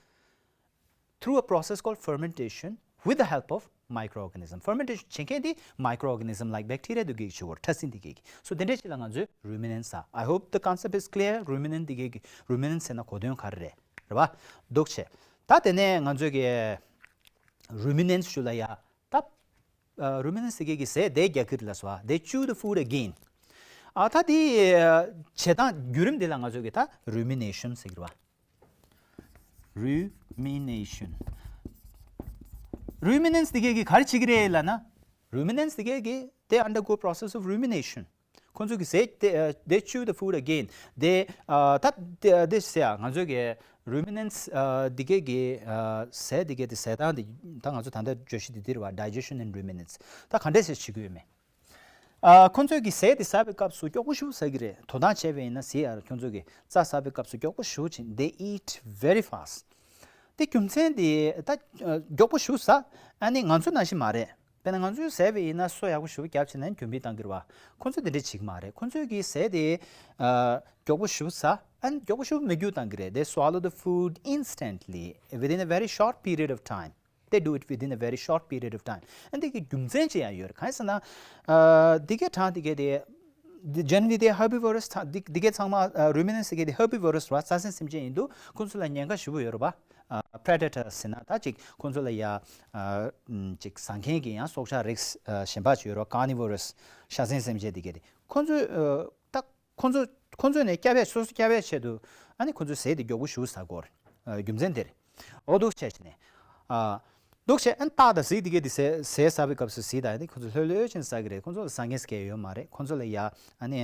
through a process called fermentation with the help of microorganism. Fermentation་བྱེད་མཁན་དེ་microorganism like bacteria་དེ་གིས་བྱེད་དགོས། ཕྲ་སྲིན་དེ་གིས། So་དེ་འདྲས་ཞིག་ལ་ང་ཚོས་ruminants་ཟེར། I hope the concept is clear. Ruminant་དེ་གིས་ruminants་ཟེར་ན་གོ་དོན་ག་རེ་རེད། རེད་བ། འདུག་བྱས། ད་དེ་ནས་ང་ཚོས་ཀྱི་ruminants་ཞུ་ལ་ཡ། ད་ཨ་ruminants་དེ་གིས་ཟས་དེ་རྒྱག་གི་རེད་ལབ་སོང་བ། They chew the food again. ཨ་ད་དེ་ཨ་བྱེད་སྟངས་བརྒྱུད་རིམ་དེ་ལ་ང་ཚོས་ཀྱི་ད་rumination་ཟེར་གི་རེད་བ། Rumination. Ruminants དེ་གས་ཀྱིས་ག་རེ་བྱེད་ཀྱི་རེད་ལབ་ན། Ruminants དེ་གས་ཀྱིས they undergo process of rumination. ཁོང་ཚོ་གི་ཟས་དེ་ཨ། they chew the food again. They ཨ། ད་དེ་དེ་ཟེར་ཡ་ང་ཚོ་གི་ruminants ཨ། དེ་གས་ཀྱི་ཨ། ཟས་དེ་གས་དེ་ཟས་སྟངས་དེ་ད་ང་ཚོ་ད་ལྟ་བརྗོད་གཞི་དེ་འདིར་བ། Digestion in ruminants. ད་ག་འདྲས་ཟེར་བྱེད་ཀྱི་ཡོད་མེད། ཨ། ཁོང་ཚོས་ཀྱི་ཟས་དེ་ཟ་བའི་སྐབས་སུ་མགྱོགས་པོ་ཞེ་པོ་ཟ་གི་རེད། དོ་སྣང་བྱས་པ་ཡིན་ན་ཟེར་ཡ། ཁོང་ཚོས་ཀྱི་རྩྭ་ཟ་བའི་སྐབས་སུ་མགྱོགས་པོ་ཞེ་པོ་ཅིག they eat very fast. དེ་རྒྱུ་མཚན་དེ་ད་མགྱོགས་པོ་ཞེ་པོ་ཟ། ཨ་ནི་ང་ཚོ་ནང་བཞིན་མ་རེད། དཔེར་ན་ང་ཚོས་ཟས་པ་ཡིན་ན་སོ་ཡག་པོ་ཞེ་པོ་བརྒྱབ་བྱས་ནས་གྱོན་པའི་བཏང་གི་རེད་བ། ཁོང་ཚོས་དེ་འདྲས་བྱེད་ཀྱི་མ་རེད། ཁོང་ཚོས་ཀྱི་ཟས་དེ་ཨ། མགྱོགས་པོ་ཞེ་པོ་ཟ། ཨ་ནི་མགྱོགས་པོ་ཞེ་པོ་མི་རྒྱུག་བཏང་གི་རེད། They swallow the food instantly within a very short period of time. They do it within a very short period of time. ཨ། འདི་གི་རྒྱུ་མཚན་ཅིག་ཡང་ཡོད་རེད། གང་ཡིན་ཟེར་ན། ཨ། འདི་གའི་གྲངས་འདི་གའི་དེ། འདི་generally they herbivores. འདི་འདི་གའི་ཚང་མ་ཨ། Ruminants དེ་གའི་དེ་herbivores རེད་བ། རྩྭ་ཟན་སེམས་ཅན་ཡིན་འདུག་ཁོང་ཚོ་ལ་ཉེན་ཁ་ཞེ་པོ་ཡོད་རེད་བ། ཨ། predators ཟེར་ན་ད་ཅིག་ཁོང་ཚོ་ལ་ཡ། ཨ། ཅིག་ཟ་མཁན་གྱི་ཡང་སྲོག་ཆགས་རིགས་ཨ། གཞན་པ་ཅིག་ཡོད་རེད་བ། Carnivores. ཤ་ཟན་སེམས་ཅན་འདི་གའི་དེ་ཁོང་ཚོས་ཨ། ད་ཁོང་ཚོ་ཁོང་ཚོ་ནས་སྐྱབས་ཡས། སོ་སོ་སྐྱབས་ཡས་ཆེད་དུ་ཨ་ནི་ཁོང་ཚོས་ཟས་དེ་མགྱོགས་པོ་ཞེ་པོ་ཟ་གི་ཡོད་རེད། ཨ། རྒྱུ་མཚན་དེ་རེད། འོ་འདུག་བྱས་བྱས་ནས། ཨ། འདུག་བྱས། ཨ་ནི་སྟག་དང་གཟིག་དེ་གའི་དེ་ཟས་ཟས་ཟ་བའི་སྐབས་སུ་གཟིག་དང་ཨ་ནི་ཁོང་ཚོ་ལྷོད་ལྷོད་བྱས་ནས་ཟ་གི་རེད། ཁོང་ཚོ་ལ་ཟ་མཁན་ཟ་མཁན་ཡོད་མ་རེད། ཁོང་ཚོ་ལ་ཡ་ཨ་ནི་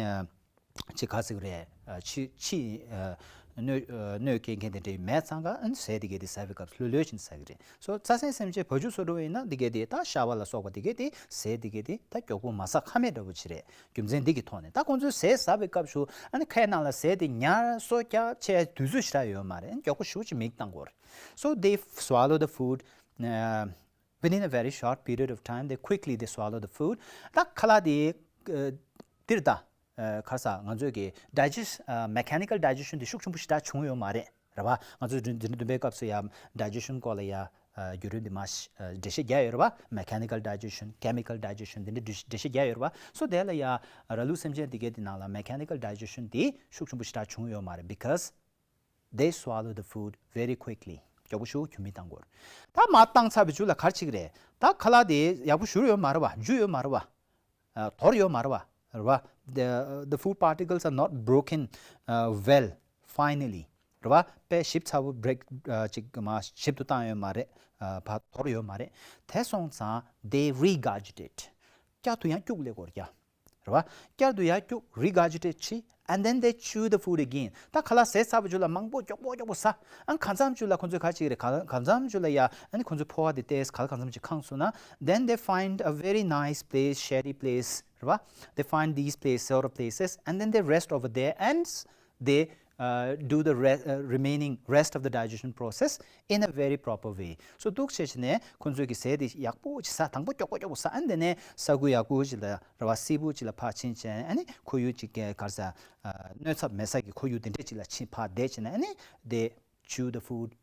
ཅིག་ག་ཟེར་གི་རེད། ཨ། ཕྱི་ཕྱི་ཨ། གནོད་ཨ། གནོད་སྐྱེལ་མཁན་དེ་འདྲ་མེད་ཙང་ཀ་ཨ་ནི་ཟས་དེ་གའི་དེ་ཟ་བའི་སྐབས་སུ་ལྷོད་ལྷོད་བྱས་ནས་ཟ་གི་རེད། སོ་རྩྭ་ཟན་སེམས་ཅན་བ་ཕྱུགས་སུ་འགྲོ་བ་ཡིན་ན་དེ་གའི་དེ་ད་ཤ་བ་ལ་སོགས་པ་དེ་གའི་དེ་ཟས་དེ་གའི་དེ་ད་མགྱོགས་པོ་མ་ཟ་ཁ་མེད་འདྲ་པོ་ཅིག་རེད། རྒྱུ་མཚན་འདི་གི་ཐོག་ནས། ད་ཁོང་ཚོས་ཟས་ཟ་བའི་སྐབས་སུ་ཨ་ནི་ཁའི་ནང་ལ་ཟས་དེ་ཉར་སོ་རྒྱག་བྱས་དུས་ཚོད་ཞེ་དྲག་ཡོད་མ་རེད། མགྱོགས་པོ་ཞེ་པོ་ཅིག་མིག་བཏང་གི་ཡོད་རེད། So they swallow the food uh, within a very short period of time. They quickly they swallow the food. ད་ཁ་ལག་དེ་ཨ། འདིར་ད་ཨ། ག་རེ་ཟ། ང་ཚོས་ཀྱི་digest ཨ། mechanical digestion དེ་ཤུགས་ཆེན་པོ་ཞེ་དྲག་བྱུང་ཡོད་མ་རེད། རེད་བ། ང་ཚོས་འཛིན་འཛིན་གྲྭ་འདོན་པའི་སྐབས་སུ་ཡང་digestion སྐོར་ལ་ཡ་ཨ། བརྒྱུད་རིམ་འདི་མ་ཨ། འགྲེལ་བཤད་རྒྱག་ཡོད་རེད་བ། Mechanical digestion, chemical digestion དེ་འདྲའི་འགྲེལ་བཤད་རྒྱག་ཡོད་རེད་བ། So དེ་ལ་ཡ་ར་ལུག་སེམས་ཅན་དེ་གའི་དེ་ནང་ལ་mechanical digestion དེ་ཤུགས་ཆེན་པོ་ཞེ་དྲག་བྱུང་ཡོད་མ་རེད། Because they swallow the food very quickly. མགྱོགས་པོ་ཞེ་པོ་གྱོན་མིག་བཏང་གི་ཡོད་རེད། ད་མར་བཏང་ཚར་བའི་མཇུག་ལ་ག་རེ་བྱེད་ཀྱི་རེད། ད་ཁ་ལག་དེ་ཡག་པོ་བཞུར་ཡོད་མ་རེད་བ། འཇུ་ཡོད་མ་རེད་བ། ཨ། དོར་ཡོད་མ་རེད་བ། རེད་བ། The, the food particles are not broken uh, well finally. རེད་བ། དཔེ་ཞིབ་ཚགས་པོ་break ཨ། ཅིག་མར་ཞིབ་ཏུ་བཏང་ཡོད་མ་རེད། ཨ། ཕར་དོར་ཡོད་མ་རེད། དེ་སོང་ཙང་they regurgitate. བསྐྱར་དུ་ཡང་སྐྱུག་ལེ་གོར་རྒྱག་རེད་བ། བསྐྱར་དུ་ཡང་སྐྱུག regurgitate བྱེད། And then they chew the food again. ད་ཁ་ལག་ཟས་ཚར་བའི་མཇུག་ལ་མང་པོ་མགྱོགས་པོ་མགྱོགས་པོ་ཟ། ཨ། གང་འཚམ་མཇུག་ལ་ཁོང་ཚོས་ག་རེ་བྱེད་ཀྱི་རེད། གང་གང་འཚམ་མཇུག་ལ་ཡ་ཨ་ནི་ཁོང་ཚོའི་ཕོ་བ་དེ་ཏོག་ཙམ་ག་ལ་གང་འཚམ་ཅིག་ཁེངས་སོང་ན། Then they find a very nice place, shady place, རེད་བ། They find these place, sort of places, and then they rest over there and they uh, do the re- uh, remaining rest of the digestion process in a very proper way. So འདུག་བྱས་བྱས་ནས་ཁོང་ཚོས་ཀྱི་ཟས་དེ་ཡག་པོ་ཅིག་ཟ། དང་པོ་མགྱོགས་པོ་མགྱོགས་པོ་ཟ། And then ས་ཁུག་ཡག་པོ་ཅིག་ལ་རེད་བ། བསིལ་པོ་ཅིག་ལ་ཕར་ཕྱིན་བྱས། ཨ་ནི་ཁོར་ཡུག་ཅིག་ག་རེ་ཟ། ཨ། གནོད་འཚེ་མེད་ས་ཀྱི་ཁོར་ཡུག་དེ་འདྲས་ཅིག་ལ་ཕྱིན་ཕར་བསྡད་བྱས་ནས། ཨ་ནི་they chew the food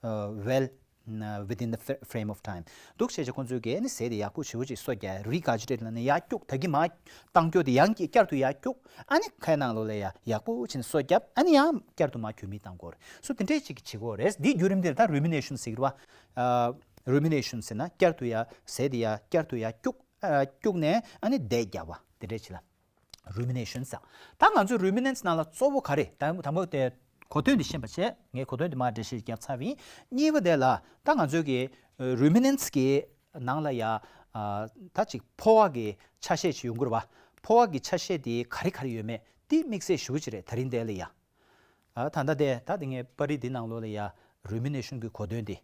uh, well uh, within the fr- frame of time. འདུག་བྱས་བྱས་ཁོང་ཚོས་ཀྱིས་ཨ་ནི་ཟས་དེ་ཡག་པོ་ཞེ་པོ་ཅིག་གསོ་རྒྱག regurgitate ལབ་ནས་ཡར་སྐྱུག་ད་གིན་མར་བཏང་རྒྱུ་དེ་ཡང་བསྐྱར་དུ་ཡར་སྐྱུག་ཨ་ནི་ཁའི་ནང་ལོགས་ལ་ཡ་ཡག་པོ་བྱས་ནས་གསོ་བརྒྱབ། ཨ་ནི་ཡང་བསྐྱར་དུ་མར་གྱོན་མིག་བཏང་གི་ཡོད་རེད། So དེ་འདྲས་ཅིག་བྱེད་ཀྱི་ཡོད་རེད། འདིའི་བརྒྱུད་རིམ་དེར་ད་rumination ཟེར་གྱི་རེད་བ། ཨ། rumination ཟེར་ན་བསྐྱར་དུ་ཡ་ཟས་དེ་ཡ་བསྐྱར་དུ་ཡ་སྐྱུག་ཨ། སྐྱུག་ནས་ཨ་ནི་འདས་རྒྱག་པ་དེ་འདྲས་ཅིག་ལ་rumination ཟེར། ད་ང་ཚོས་ruminants ནང་ལ་གཙོ་བོ་ག་རེ། ད་དང་པོ་དེ་གོ་དོན་འདི་ཤེས་པ་བྱས། ངས་གོ་དོན་འདི་མར་འགྲེལ་བཤད་བརྒྱབ་ཚར་བ་ཡིན། གཉིས་པ་དེ་ལ་ད་ང་ཚོས་ཀྱི་ruminants གི་ནང་ལ་ཡ་ཨ། ད་ཅིག་ཕོ་བ་གི་ཆ་ཤས་ཅིག་ཡོང་གི་རེད་བ། ཕོ་བ་གི་ཆ་ཤས་དེ་ག་རེ་ག་རེ་ཡོད་མེད་དེ་དམིགས་བསལ་ཞེ་པོ་ཅིག་རེད། ད་རིང་དེ་ལ་ཡ། ཨ། ད་ལྟ་དེ་ད་དེ་ངས་པར་རིས་འདི་ནང་ལོགས་ལ་ཡ་rumination གི་གོ་དོན་དེ།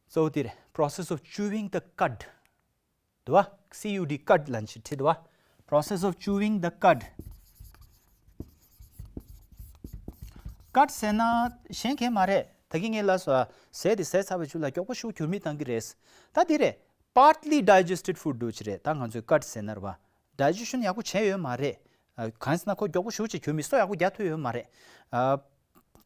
གཙོ་བོ་དེ་རེད། Process of chewing the cud འདུག་བ། C U D, cud ལབ་ཅིག་བྲིས་འདུག་བ། Process of chewing the cud. Cud ཟེར་ན་གཞན་གང་མ་རེད། ད་གིན་ངས་ལབ་སོང་། ཟས་དེ་ཟས་ཚར་བའི་མཇུག་ལ་མགྱོགས་པོ་ཞེ་པོ་གྱོན་མིག་བཏང་གི་རེད། ད་འདི་རེད། Partly digested food འདྲ་པོ་ཅིག་རེད། ད་ང་ཚོས་cud ཟེར་ན་རེད་བ། Digestion ཡག་པོ་བྱས་ཡོད་མ་རེད། ཨ། གང་ཟེར་ན་ཁོ་མགྱོགས་པོ་ཞེ་པོ་ཅིག་གྱོན་མིག་སོ་ཡག་པོ་རྒྱག་ཐུབ་ཡོད་མ་རེད། ཨ།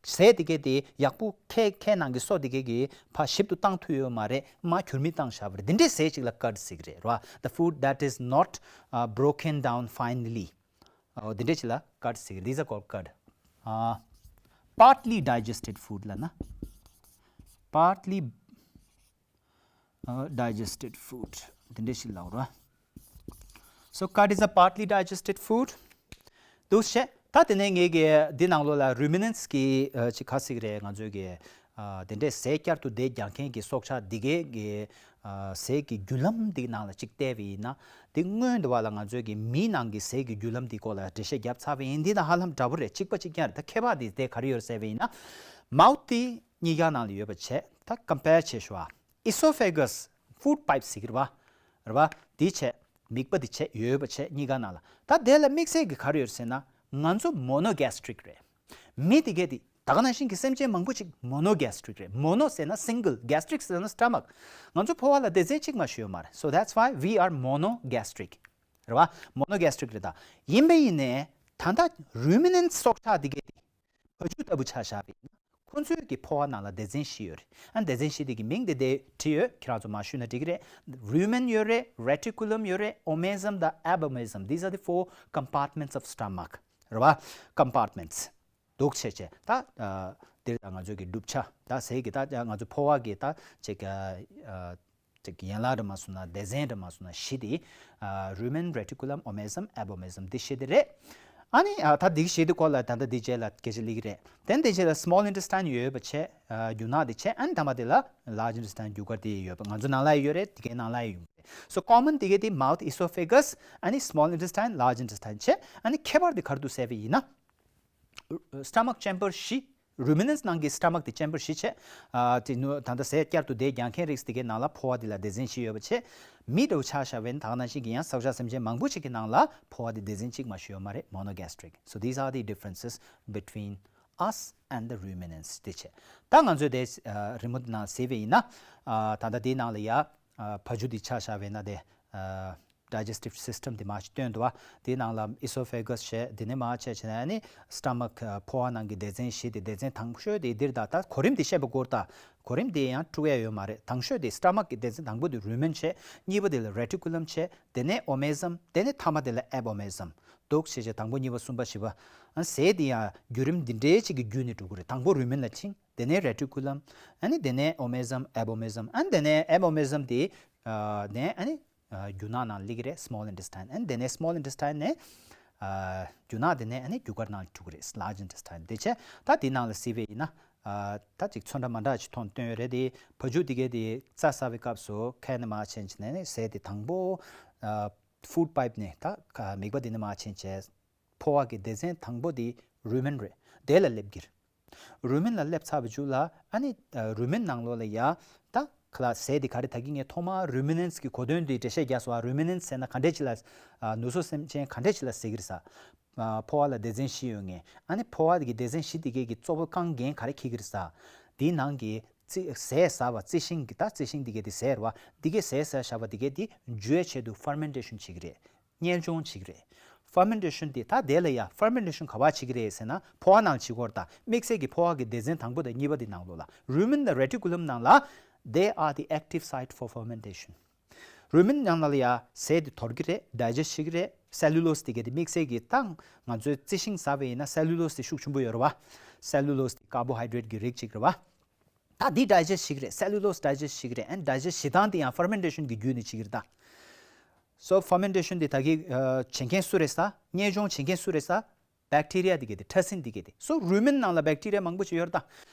ཟས་དེ་གས་དེ་ཡག་པོ་ཁའི་ཁའི་ནང་གི་སོ་དེ་གས་ཀྱིས་ཕར་ཞིབ་ཏུ་བཏང་ཐུབ་ཡོད་མ་རེད། མར་གྱོན་མིག་བཏང་བཞག་པ་རེད། འདི་འདྲའི་ཟས་ཅིག་ལ་cud ཟེར་གྱི་རེད་ར། The food that is not uh, broken down finely. འོ་འདི་འདྲའི་ཅིག་ལ་cud ཟེར་གྱི། These are called cud. Uh, partly digested food ལབ་ན། Partly uh, digested food འདི་འདྲའི་ཞིག་ལབ་ར། So cud is a partly digested food. འདུག་བྱས། ད་དེ་ནས་ངས་ཀྱི་འདི་ནང་ལོགས་ལ་ruminants གི་ཨ་ཅིག་ག་ཟེར་གྱི་རེད། ང་ཚོའི་གི་ ཨ་དེ་འདྲའི་ཟས་བསྐྱར་དུ་དེ་རྒྱག་མཁན་གྱི་སྲོག་ཆགས་འདི་གའི་གི་ཨ་ཟས་ཀྱི་བརྒྱུད་ལམ་འདི་ནང་ལ་གཅིག་བལྟས་པ་ཡིན་ན། དེ་སྔོན་དུ་བ་ལ་ང་ཚོའི་གི་མིའི་ནང་གི་ཟས་ཀྱི་བརྒྱུད་ལམ་འདི་སྐོར་ལ་འགྲེལ་བཤད་བརྒྱབ་ཚར་བ་ཡིན། འདི་དང་ཧ་ལམ་འདྲ་པོ་རེད། གཅིག་པ་གཅིག་རྐྱང་རེད། ད་ཁྱད་པར་འདི་དེ་ག་རེ་ཡོད་ཟེར་བ་ཡིན་ན། མའུ་ཐི་གཉིས་ཀ་ནང་ལ་ཡོད་པ་བྱས། ད་ཀམ་པེར་བྱས་ཞུ་བ། ཨི་སོ་ཕེ་གས། ཕུཌ་པའིབ་ཟེར་གི་རེད་བ། རེད་བ། འདི་བྱས། མིག་པ་འདི་བྱས། ཡོད་པ་བྱས། གཉིས་ཀ་ནང་ལ། ད་དེ་ལ་དམིགས་བསལ་གྱི་ག་རེ་ཡོད་ཟེར་ན། ང་ཚོ་མོ་ནོ་གེ་སི་ཊི་རིག་རེད། མི་དེ་གས་དེ་ད་ག་ནང་བཞིན་གྱི་སེམས་ཅན་མང་པོ་ཅིག་མོ་ནོ་གེ་སི་ཊི་རིག་རེད། མོ་ནོ་ཟེར་ན་སིང་གལ། གེ་སི་ཊི་རིག་ཟེར་ན་སི་ཊ་མག། ང་ཚོ་ཕོ་བ་ལ་སྡེ་ཚན་གཅིག་མ་ཞིག་ཡོད་མ་རེད། So that's why we are monogenic. རེད་བ། མོ་ནོ་གེ་སི་ཊི་རིག་རེད། ད་ཡིན་པས་ཡིན་ནའི་ད་ལྟ་རུ་མི་ནན་སི་སྲོག་ཆགས་དེ་གས་དེ་བ་ཕྱུགས་ལྟ་བུ་ཆ་བཞག་པ་ཡིན་ན། ཁོ་ཚོའི་གི་ཕོ་བ་ནང་ལ་སྡེ་ཚན་བཞི་ཡོད་རེད། ཨ་སྡེ་ཚན་བཞི་དེ་གི་མིང་དེ་དེ་བྲིས་ཡོད། ཁྱེད་རང་ཚོ་མ་ཞུས་ན་འགྲིག་གི་རེད། རུ་མན་ཡོད་རེད། རེ་ཊི་ཀུ་ལམ་ཡོད་རེད། ཨོ་མེ་ཟམ་དང་ཨེབ་ཨོ་མེ་ཟམ། These are the four compartments of stomach. རེད་བ། ཀམ་པར་ཊི་མེན་ཊི་སི། འདུག་བྱས་བྱས། ད་ཨ་འདིར་ད་ང་ཚོའི་གི་གྲུབ་ཆ། ད་ཟས་ཀྱི་ད་ང་ཚོ་ཕོ་བ་གི་ད་ཅིག་ཨ་ཅིག་ཡན་ལག་འདྲ་མ་སོང་ན། སྡེ་ཚན་འདྲ་མ་སོང་ན་བཞི་དེ། ཨ་རུ་མན། རེ་ཊི་ཀུ་ལམ། ཨོ་མེ་ཟམ། ཨེབ་ཨོ་མེ་ཟམ། འདི་བཞི་དེ་རེད། ཨ་ནི་ཨ་ད་འདི་བཞི་དེ་སྐོར་ལ་ད་ལྟ་འདི་རྗེས་ལ་སྐད་ཆ་སླེབས་ཀྱི་རེད། དེ་འདི་རྗེས་ལ་སི་མོལ་ཨིན་ཊེ་སི་ཊེན་ཡོད་པ་བྱས། ཨ་རྒྱུ་ནག་དེ་བྱས། ཨ་ནི་མཐའ་མ་དེ་ལ་ལཱར་ཇི་ཨིན་ཊེ་སི་ཊེན་རྒྱུ་སྐར་དེ་ཡོད་པ། ང་ཚོ་ནང་ལ་ཡོད་རེད། དེ་གའི་ནང་ལ་ཡོད་རེད། སོ་ཀོ་མན་དེ་གའི་དེ་མའུ་ཐི། ཨི་སོ་ཕེ་གས། ཨ་ནི་སི་མོལ་ཨིན་ཊེ་སི་ཊེན། ལཱར་ཇི་ཨིན་ཊེ་སི་ཊེན་བྱས། ཨ་ནི་ཁྱད་པར་དེ་ག་རེ་འདུག་ཟེར་བ་ཡིན་ན། སི་ཊ་མག་ཅེམ་བར་བཞི། རུ་མི་ནན་སི་ནང་གི་སི་ཊ་མག་དེ་ཅེམ་བར་བཞི་བྱས། ཨ་དེ་ནུ་ད་ལྟ་ཟས་བསྐྱར་དུ་དེ་རྒྱག་མཁན་རིགས་དེ་གའི་ནང་ལ་ཕོ་བ་དེ་ལ་སྡེ་ཚན་བཞི་ཡོད་པ་བྱས། མི་འདྲ་བོ་ཆ་བཞག་པ་ཡིན་ན། ད་ག་ནང་བཞིན་གྱི་ཡང་སྲོག་ཆགས་སེམས་ཅན་མང་པོ་ཞིག་གི་ནང་ལ་ཕོ་བ་དེ་སྡེ་ཚན་གཅིག་མ་ཞིག་ཡོད་མ་རེད། མོ་ནོ་གེ་སི་ཊི་རིག། So these are the differences between us and the ruminants. དེ་བྱས། ད་ང་ཚོས་དེ་ཨ་རི་མོ་དེ་ནང་གཟིགས་པ་ཡིན་ན། ཨ་ད་ལྟ་དེའི་ནང་ལ་ཡ་ཨ་བ་ཕྱུགས་དེ་ཆ་བཞག་པ་ཡིན་ན། དེ་ཨ་ཌའི་ཇེ་སི་ཊིབ་སི་སི་ཊམ་དེ་མར་ཅིག་སྟོན་འདུག་བ། དེའི་ནང་ལ་ཨི་སོ་ཕེ་གས་བྱས། དེ་ནས་མར་བྱས་བྱས་ནས་ཨ་ནི་སི་ཊ་མག། ཨ་ཕོ་བ་ནང་གི་སྡེ་ཚན་བཞི་དེ། སྡེ་ཚན་དང་ཤོས་དེ་འདིར། ད་ད་གོ་རིམ་དེ་བཤད་པའི་སྐོར། ད་གོ་རིམ་དེ་ཡང་དཀྲུག་ཡ་ཡོད་མ་རེད། དང་ཤོས་དེ་སི་ཊ་མག་གི་སྡེ་ཚན་དང་པོ་དེ་རུ་མན་བྱས། གཉིས་པ་དེ་ལ་རེ་ཊི་ཀུ་ལམ་བྱས། དེ་ནས་ཨོ་མེ་ཟམ། དེ་ནས་མཐའ་མ་དེ་ལ་ཨེབ་ཨོ་མེ་ཟམ། འདུག་བྱས་བྱས་དང་པོ་གཉིས་པ་གསུམ་པ་བཞི་པ། ཨ་ཟས་དེ་ཡང་བརྒྱུད་རིམ་འདི་འདྲའི་ཅིག་གི་བརྒྱུད་ནས་འགྲོ་གི་རེད། དང་པོ་རུ་མན་ལ་ཕྱིན། དེ་ནས་རེ་ཊི་ཀུ་ལམ། ཨ་ནི་དེ་ནས་ཨོ་མེ་ཟམ། ཨེབ་ཨོ་མེ་ཟམ། ཨ་ནི་དེ་ནས་ཨེབ་ཨོ་མེ་ཟམ་དེ་ཨ་ནས་ཨ་ནི་ཨ་རྒྱུ་ནག་ནང་སླེབས་ཀྱི་རེད། སི་མོལ་ཨིན་ཊེ་སི་ཊེན། ཨ་ནི་དེ་ནས་སི་མོལ་ཨིན་ཊེ་སི་ཊེན་ནས་ཨ་རྒྱུ་ནག། དེ་ནས་ཨ་ནི་རྒྱུ་སྐར་ནང་འགྲོ་གི་རེད། ལཱར་ཇི་ཨིན་ཊེ་སི་ཊེན། དེ་བྱས་ད་དེའི་ནང་ལ་གཟིགས་པ་ཡིན་ན། ཨ་ད་ཅིག་ཚོན་ཁྲ་མ་འདྲ་ཅིག་ཐོག་ནས་སྟོན་ཡོད་རེད། དེ་བ་ཕྱུགས་དེ་གའི་དེ་རྩྭ་ཟ་བའི་སྐབས་སུ་ཁ་ནས་མར་ཕྱིན་བྱས་ནས་ཟས་དེ་དང་པོ་ཨ་ཕུཌ་པའིབ་ནས། ད་ཁ་མིད་པ་དེ་ནས་མར་ཕྱིན་བྱས་ཕོ་བ་གི་སྡེ་ཚན་དང་པོ་དེ་རུ་མན་རེད། དེ་ལ་སླེབས་ཀྱི་རེད། རུ་མན་ལ་སླེབས་ཚར་བའི་མཇུག་ལ་ཨ་ནི་ཨ་རུ་མན་ནང་ལོགས་ལ་ཡ། ད་ཁ་ལག་ཟས་དེ་ག་རེ། ད་གིན་ངས་ཐོག་མར་རུ་མི་ནན་སི་གི་གོ་དོན་དེ་འགྲེལ་བཤད་རྒྱག་སོང་བ། རུ་མི་ནན་སི་ཟེར་ན་ག་འདྲས་ཅིག་ལ། ཨ་ནུ་གསོ་སེམས་ཅན་ག་འདྲས་ཅིག་ལ་ཟེར་གྱི་རེད་ཟེར། ཨ་ཕོ་བ་ལ་སྡེ་ཚན་བཞི་ཡོད་མཁན། ཨ་ནི་ཕོ་བ་དེ་གི་སྡེ་ཚན་བཞི་དེ་གའི་གི་གཙོ་བོ་རྐང་འགན་ག་རེ་འཁྱེར་གྱི་རེད་ཟེར། དེའི་ནང་གི་རྩི། ཟས་ཟ་བ། རྩི་ཤིང་གི། ད་རྩི་ཤིང་དེ་གའི་དེ་ཟས་རེད་བ། དེ་གའི་ཟས་ཟ་བཞག་པ་དེ་གའི་དེ་འཇུ་བའི་ཆེད་དུ་ཕར་མེན་ཊེ་ཤན་བྱེད་ཀྱི་རེད། རྔལ་སྦྱོང་བྱེད་ཀྱི་རེད། ཕར་མེན་ཊེ་ཤན་དེ། ད་དེ་ལ་ཡ་ཕར་མེན་ཊེ་ཤན་ག་པར་བྱེད་ཀྱི་རེད་ཟེར་ན། ཕོ་བ་ནང་བྱེད་ཀྱི་ཡོད་རེད། ད་དམིགས་བསལ་གྱི་ཕོ་བ་གི་སྡེ་ཚན་དང་པོ་དང་གཉིས་པ་དེ་ནང་ལོགས་ལ། རུ་མན་དང་རེ་ཊི་ཀུ་ལམ་ནང་ལ། They are the active site for fermentation. རུ་མན་ནང་ལ་ཡ་ཟས་དེ་དོར་གྱི་རེད། ཌའི་ཇེ་སི་ཊི་བྱེད་ཀྱི་རེད། སེ་ལུ་ལོ་སི་དེ་གའི་དེ། དམིགས་བསལ་གྱི་ད་ང་ཚོས་རྩི་ཤིང་ཟ་བ་ཡིན་ན་སེ་ལུ་ལོ་སི་དེ་ཤུགས་ཆེན་པོ་ཡོད་རེད་བ། སེ་ལུ་ལོ་སི་དེ་ཀར་བོ་ཧའི་ཌི་རེ་ཊི་གི་རིགས་གཅིག་རེད་བ། ད་འདི་ཌའི་ཇེ་སི་ཊི་བྱེད་ཀྱི་རེད། སེ་ལུ་ལོ་སི་ཌའི་ཇེ་སི་ཊི་བྱེད་ཀྱི་རེད། ཨན་ཌའི་ཇེ་སི་ཊི་བྱེད་སྟངས་དེ་ཡང་ཕར་མེན་ཊེ་ཤན་གྱི་བརྒྱུད་ནས་བྱེད་ཀྱི་རེད་ད། སོ་ཕར་མེན་ཊེ་ཤན་དེ་ད་གིན་ཨ་བྱེད་མཁན་སུ་རེད་ཟེར། རྔལ་སྦྱོང་བྱེད་མཁན་སུ་རེད་ཟེར། བེག་ཊི་རི་ཡ་དེ་གའི་དེ། ཕྲ་སྲིན་དེ་གའི་དེ། སོ་རུ་མན་ནང་ལ་བེག་ཊི་རི་ཡ་མང་པོ་ཞིག་ཡོད་རེད་ད།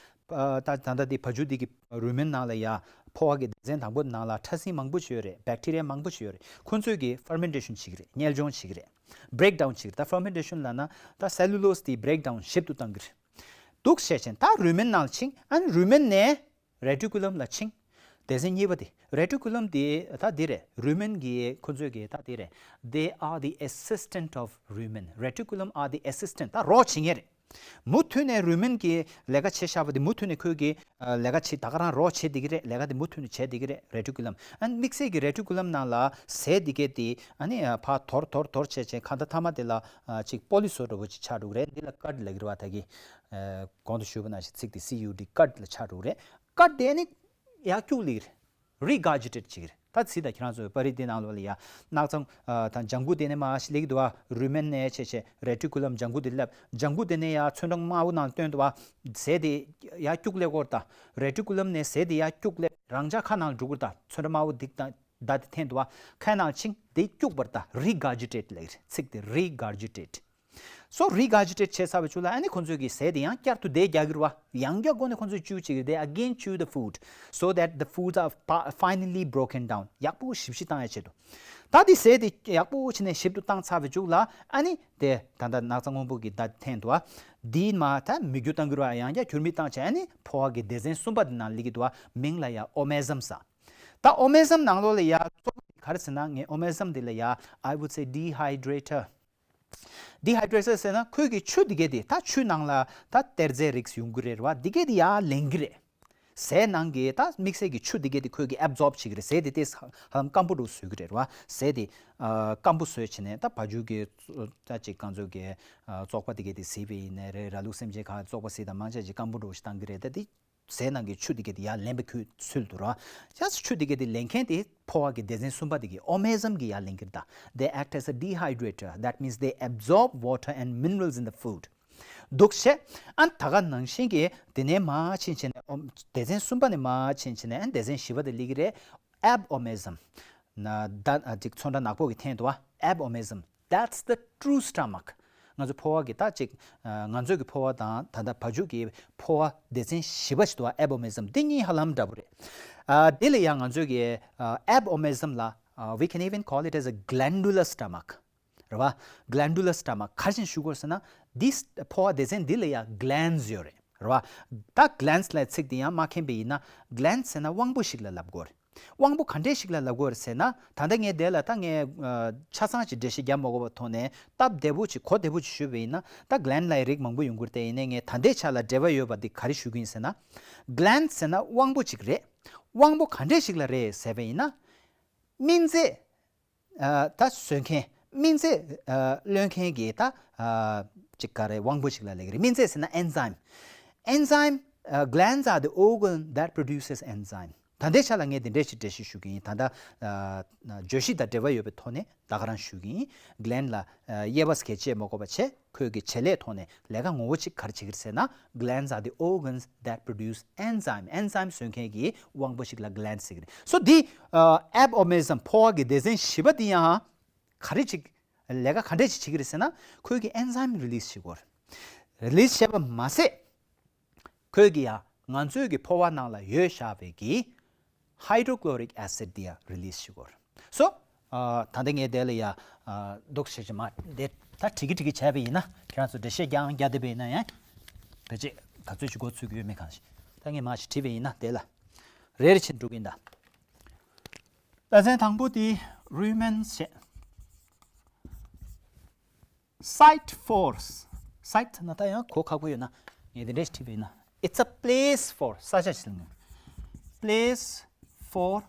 ཨ་ད་ད་ལྟ་དེ་བ་ཕྱུགས་དེ་གི་རུ་མན་ནང་ལ་ཡ། ཕོ་བ་གི་སྡེ་ཚན་དང་པོ་ནང་ལ་ཕྲ་སྲིན་མང་པོ་ཞིག་ཡོད་རེད། བེག་ཊི་རི་ཡ་མང་པོ་ཞིག་ཡོད་རེད། ཁོ་ཚོས་གི་ཕར་མེན་ཊེ་ཤན་བྱེད་ཀྱི་རེད། རྔལ་སྦྱོང་བྱེད་ཀྱི་རེད། བྷི་རེག་ཌའུན་བྱེད་ཀྱི་རེད། ད་ཕར་མེན་ཊེ་ཤན་ལབ་ན་ད་སེ་ལུ་ལོ་སི་དེ་བྷི་རེག་ཌའུན་ཞིབ་ཏུ་བཏང་གི་རེད། འདུག་བྱས་ཙང་ད་རུ་མན་ནང་ཕྱིན། ཨ་ནི་རུ་མན་ནས་རེ་ཊི་ཀུ་ལམ་ལ་ཕྱིན། སྡེ་ཚན་གཉིས་པ་དེ། རེ་ཊི་ཀུ་ལམ་དེ་ད་འདི་རེད། རུ་མན་གྱི་ཁོ་ཚོས་གི་ད་འདི་རེད། They are the assistant of rumen. Reticulum are the assistant. ད་རོགས་བྱེད་མཁན་རེད། མུ་མཐུད་ནས་རུ་མན་གྱི་ལས་ཀ་བྱེད་བཞག་པ་དེ་མུ་མཐུད་ནས་ཁོས་གི་ལས་ཀ་བྱེད། ད་ག་རང་རོགས་བྱེད་བསྡད་ཀྱི་རེད། ལས་ཀ་དེ་མུ་མཐུད་ནས་བྱེད་བསྡད་ཀྱི་རེད། རེ་ཊི་ཀུ་ལམ། ཨ་ནི་དམིགས་བསལ་གྱི་རེ་ཊི་ཀུ་ལམ་ནང་ལ་ཟས་འདི་གས་དེ་ཨ་ནི་ཕར་དོར་དོར་དོར་བྱས་བྱས། གང་ལྟར་མཐའ་མ་དེ་ལ་ཨ་ཅིག་པོ་ལི་སོ་འདྲ་བོ་ཅིག་ཆགས་འགྲོ་གི་རེད། འདི་ལ་ཀཊ་ལབ་ཀྱི་རེད་བ། ད་གི་ཨ་གོང་དུ་ཞུས་པ་ནང་བཞིན་ཚིག་དེ་སི་ཡུ་ཌི། ཀཊ་ལ་ཆགས་འགྲོ་གི་རེད། ཀཊ་དེ་ཨ་ནི་ཡར་སྐྱུག་ལེ་གི་རེད། རི་གར་ཇི་ཊེཊ་བྱེད་ཀྱི་རེད། ད་ཚིག་ད་ཁྱེད་རང་ཚོ་པར་རིས་དེ་ནང་ལོགས་ལ་ཡ། སྣག་ཚང་ཨ་དང་ལྗང་གུ་དེ་ནས་མར་ཞིག་སླེབས་ཀྱི་འདུག་བ། རུ་མན་ནས་བྱས་བྱས་རེ་ཊི་ཀུ་ལམ། ལྗང་གུ་དེ་སླེབས། ལྗང་གུ་དེ་ནས་ཡར་ཚོན་ཁྲ་དམར་པོ་ནང་སྟོན་འདུག་བ། ཟས་དེ་ཡར་སྐྱུག་ལེ་གོ་རེད་ད། རེ་ཊི་ཀུ་ལམ་ནས་ཟས་དེ་ཡར་སྐྱུག་ལེ་རང་འཇགས་ཁ་ནང་འགྲོ་གི་རེད་ད། ཚོན་ཁྲ་དམར་པོ་འདི་དང་མདའ་དེ་འཐེན་འདུག་བ། ཁའི་ནང་ཕྱིན། དེ་སྐྱུག་པ་རེད་ད། རི་གར་ཇི་ཊེཊ་ལབ་ཀྱི་རེད། ཚིག་དེ་རི་གར་ཇི་ཊེཊ། So regurgitate བྱས་ཚར་བའི་གཞུག་ལ་ཨ་ནི་ཁོང་ཚོས་ཀྱི་ཟས་དེ་ཡང་བསྐྱར་དུ་དེ་རྒྱག་གི་རེད་བ། ཡང་བསྐྱར་སྒོ་ནས་ཁོང་ཚོས་chew བྱེད་ཀྱི་རེད། They again chew the food so that the foods are fi- finally broken down. ཡག་པོ་ཞིབ་ཞིབ་བཏང་ཡ་ཆེད་དུ། ད་དེ་ཟས་དེ་ཡག་པོ་བྱས་ནས་ཞིབ་ཏུ་བཏང་ཚར་བའི་གཞུག་ལ་ཨ་ནི་དེ་ད་ལྟ་ནགས་ཚལ་སྔོན་པོ་གི་ད་འཐེན་དུ་ཨ། དེའི་མ་ད་མི་རྒྱུ་བཏང་གི་རེད་བ། ཡང་བསྐྱར་ཁྱུར་མིད་བཏང་བྱས་ཨ་ནི་ཕོ་བ་གི་སྡེ་ཚན་གསུམ་པ་དེ་ནང་སླེབས་ཀྱི་འདུག་བ། མིང་ལ་ཡ་ཨོ་མེ་ཟམ་ཟེར། ད་ཨོ་མེ་ཟམ་ནང་ལོགས་ལ་ཡ་གཙོ་བོ་ག་རེ་ཟེར་ན། ངས་ཨོ་མེ་ཟམ་འདི་ལ་ཡ་I would say dehydrator. Dehydrator ཟེར་ན་ཁོས་ཀྱི་ཆུ་འདི་གས་དེ། ད་ཆུ་ནང་ལ་ད་གཏེར་རྫས་རིགས་ཡོང་གི་རེད་བ། འདི་གས་དེ་ཡར་ལེན་གི་རེད། ཟས་ནང་གི་ད་དམིགས་བསལ་གྱི་ཆུ་འདི་གས་དེ་ཁོས་ཀྱི་absorb བྱེད་ཀྱི་རེད། ཟས་དེ་དེ་ཧ་ལམ་སྐམ་པོ་འདྲ་བཟོ་གི་རེད་བ། ཟས་དེ་ཨ་སྐམ་པོ་བཟོས་བྱས་ནས་ད་བ་ཕྱུགས་ཀྱི་ད་ཅིག་གང་ཚོད་ཀྱི་ཨ་བཙོག་པ་འདི་གས་དེ་བཟས་པ་ཡིན་ནའི་རེད། ར་ལུག་སེམས་ཅན་ཁག་བཙོག་པ་བཟས་དང་མང་ཆེ་ཅིག་སྐམ་པོ་འདྲ་བོ་ཞིག་བཏང་གི་རེད། ད་དེ་ཟས་ནང་གི་ཆུ་དེ་གས་དེ་ཡར་ལེན་པའི་ཁུལ་ཚུལ་དུ་ར། ཡང་ཆུ་དེ་གས་དེ་ལེན་མཁན་དེ་ཕོ་བ་གི་སྡེ་ཚན་གསུམ་པ་དེ་གི་ཨོ་མེ་ཟམ་གི་ཡར་ལེན་གྱི་རེད་ད། They act as a dehydrator. That means they absorb water and minerals in the food. འདུག་བྱས། ཨ་ད་ག་ནང་བཞིན་གྱི་དེ་ནས་མར་ཕྱིན་བྱས་ནས་ཨོ་སྡེ་ཚན་གསུམ་པ་ནས་མར་ཕྱིན་བྱས་ནས་ཨ་སྡེ་ཚན་བཞི་པ་དེ་སླེབས་ཀྱི་རེད། Abomism. ན་ད་ཨ་ཅིག་ཚོན་ཁྲ་ནག་པོ་གི་འཐེན་འདུག་བ། Abomism. That's the true stomach. ང་ཚོ་ཕོ་བ་གི་ད་ཅིག་ཨ་ང་ཚོ་གི་ཕོ་བ་དང་ད་ལྟ་བ་ཕྱུགས་ཀྱི་ཕོ་བ་སྡེ་ཚན་བཞི་པ་ཞིག་འདུག་བ། Abomism. འདི་གཉིས་ཧ་ལམ་འདྲ་པོ་རེད། ཨ་དེ་ལ་ཡང་ང་ཚོ་གི་ཨ་abomism ལ་ཨ་we can even call it as a glandular stomach. རེད་བ། Glandular stomach. ག་རེ་བྱས་ནས་ཞུ་དགོས་ཟེར་ན། འདི་ཕོ་བ་སྡེ་ཚན་འདི་ལ་ཡང་glands ཡོད་རེད། རེད་བ། ད་glands ལབ་ཚིག་དེ་ཡང་མ་མཁྱེན་པ་ཡིན་ན། glands ཟེར་ན་དབང་པོ་ཞིག་ལ་ལབ་དགོས་རེད། དབང་པོ་ག་འདྲས་ཞིག་ལ་ལབ་དགོས་རེད་ཟེར་ན། ད་ལྟ་ངས་དེ་ལ་ད་ངས་ཨ་ཆ་ཚང་ཅིག་འགྲེལ་བཤད་རྒྱབ་མ་དགོས་པའི་ཐོག་ནས་སྟབས་བདེ་པོ་ཅིག་གོ་བདེ་པོ་ཅིག་ཞུས་པ་ཡིན་ན། ད་gland ལ་ཡི་རིགས་མང་པོ་ཡོང་གི་རེད། དེ་ཡིན་ནའི་ངས་ད་ལྟའི་ཆ་ལ་འབྲེལ་བ་ཡོད་པ་འདི་ག་རེ་ཞུ་གི་ཡིན་ཟེར་ན། gland ཟེར་ན་དབང་པོ་ཅིག་རེད། དབང་པོ་ག་འདྲས་ཞིག་ལ་རེད་ཟེར་བ་ཡིན་ན། སྨན་རྫས་ཨ་ད་བཟོ་མཁན། སྨན་རྫས་ཨ་གློད་མཁན་གྱི་ད་ཨ་ཅིག་ག་རེ་དབང་པོ་ཞིག་ལ་ལབ་ཀྱི་རེད། སྨན་རྫས་ཟེར་ན་enzyme. Enzyme. ཨ་glands are the organ that produces enzyme. ད་ལྟའི་ཆ་ལ་ངས་འདི་འདྲས་ཞིག་འགྲེལ་བཤད་ཞུ་གི་ཡིན། ད་ལྟ་ཨ་བརྗོད་གཞི་དང་འབྲེལ་བ་ཡོད་པའི་ཐོག་ནས་ད་ག་རང་ཞུ་གི་ཡིན། gland ལ་ཨ་དབྱེ་བ་སྐད་ཆ་མ་དགོས་པ་བྱས། ཁོས་ཀྱི་བྱེད་ལས་ཐོག་ནས་ལས་ཀ་ངོ་བོ་གཅིག་ག་རེ་བྱེད་ཀྱི་རེད་ཟེར་ན། Glands are the organs that produce enzyme. Enzyme བཟོ་མཁན་གྱི་དབང་པོ་ཞིག་ལ་glands ཟེར་གྱི་རེད། So འདི་ཨ་abomism ཕོ་བ་གི་སྡེ་ཚན་བཞི་པ་འདི་ཡང་ག་རེ་ཅིག་ལས་ཀ་ག་འདྲས་ཅིག་བྱེད་ཀྱི་རེད་ཟེར་ན། ཁོས་ཀྱི་enzyme release བྱེད་དགོས་རེད། Release བྱས་པ་མ་ཟད། ཁོས་ཀྱི་ཡང་ང་ཚོའི་གི་ཕོ་བ་ནང་ལ་ཡོད་བཞག་པའི་གི་hydrochloric acid དེ་ཡང་release བྱེད་དགོས་རེད། So ཨ་ད་ལྟ་ངས་དེ་ལ་ཡ་ཨ་འདུག་བྱེད་ཀྱི་མ་དེ་ད་བྲིས་ཀྱི་བྲིས་ཀྱི་བྱས་པ་ཡིན་ན། ཁྱེད་རང་ཚོ་འགྲེལ་བཤད་རྐྱང་རྒྱག་བསྡད་པ་ཡིན་ན་ཡང་། ཕལ་ཆེར་ག་ཚོད་ཅིག་མགོ་ཚོད་ཀྱི་ཡོད་མེད་གང་ཤེས། ད་ངས་མར་ཞིག་བྲིས་པ་ཡིན་ན་དེ་ལ་རེ་རེ་བྱེད་འགྲོ་གི་ཡིན་ད། ལེ་ཚན་དང་པོ་དེ་rumen བྱས། Cite for. Cite ན་ད་ཡང་གོ་ཁག་པོ་ཡོད་ན། ངས་དེ་འདྲས་བྲིས་པ་ཡིན་ན། It's a place for. ས་ཆ་ཞིག་ལ་ངོས། Place for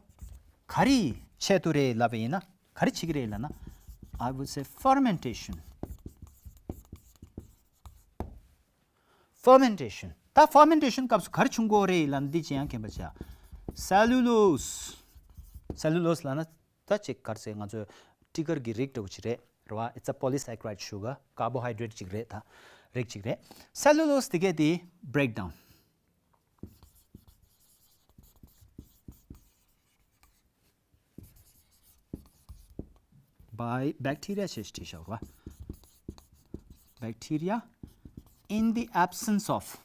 ག་རེ་ཆེད་དུ་རེད་ལབ་པ་ཡིན་ན། ག་རེ་བྱེད་ཀྱི་རེད་ལབ་ན། I would say fermentation. Fermentation. ད་fermentation སྐབས་སུ་ག་རེ་བྱུང་གི་རེད་ལབ་ན། འདི་ཅི་ཡང་མཁྱེན་པ་བྱ། Cellulose. Cellulose ལབ་ན། ད་ཅིག་ག་རེ་ཟེར། ང་ཚོས་སྤྲི་དཀར་གྱི་རིགས་འདྲ་བོ་ཅིག་རེད། རེད་བ། It's a polysaccharide sugar, carbohydrate ཅིག་རེད། ད་རིགས་ཅིག་རེད། Cellulose དེ་གས་དེ་breakdown by bacteria ཞེས་བྲིས་བཞག་རེད་བ། Bacteria in the absence of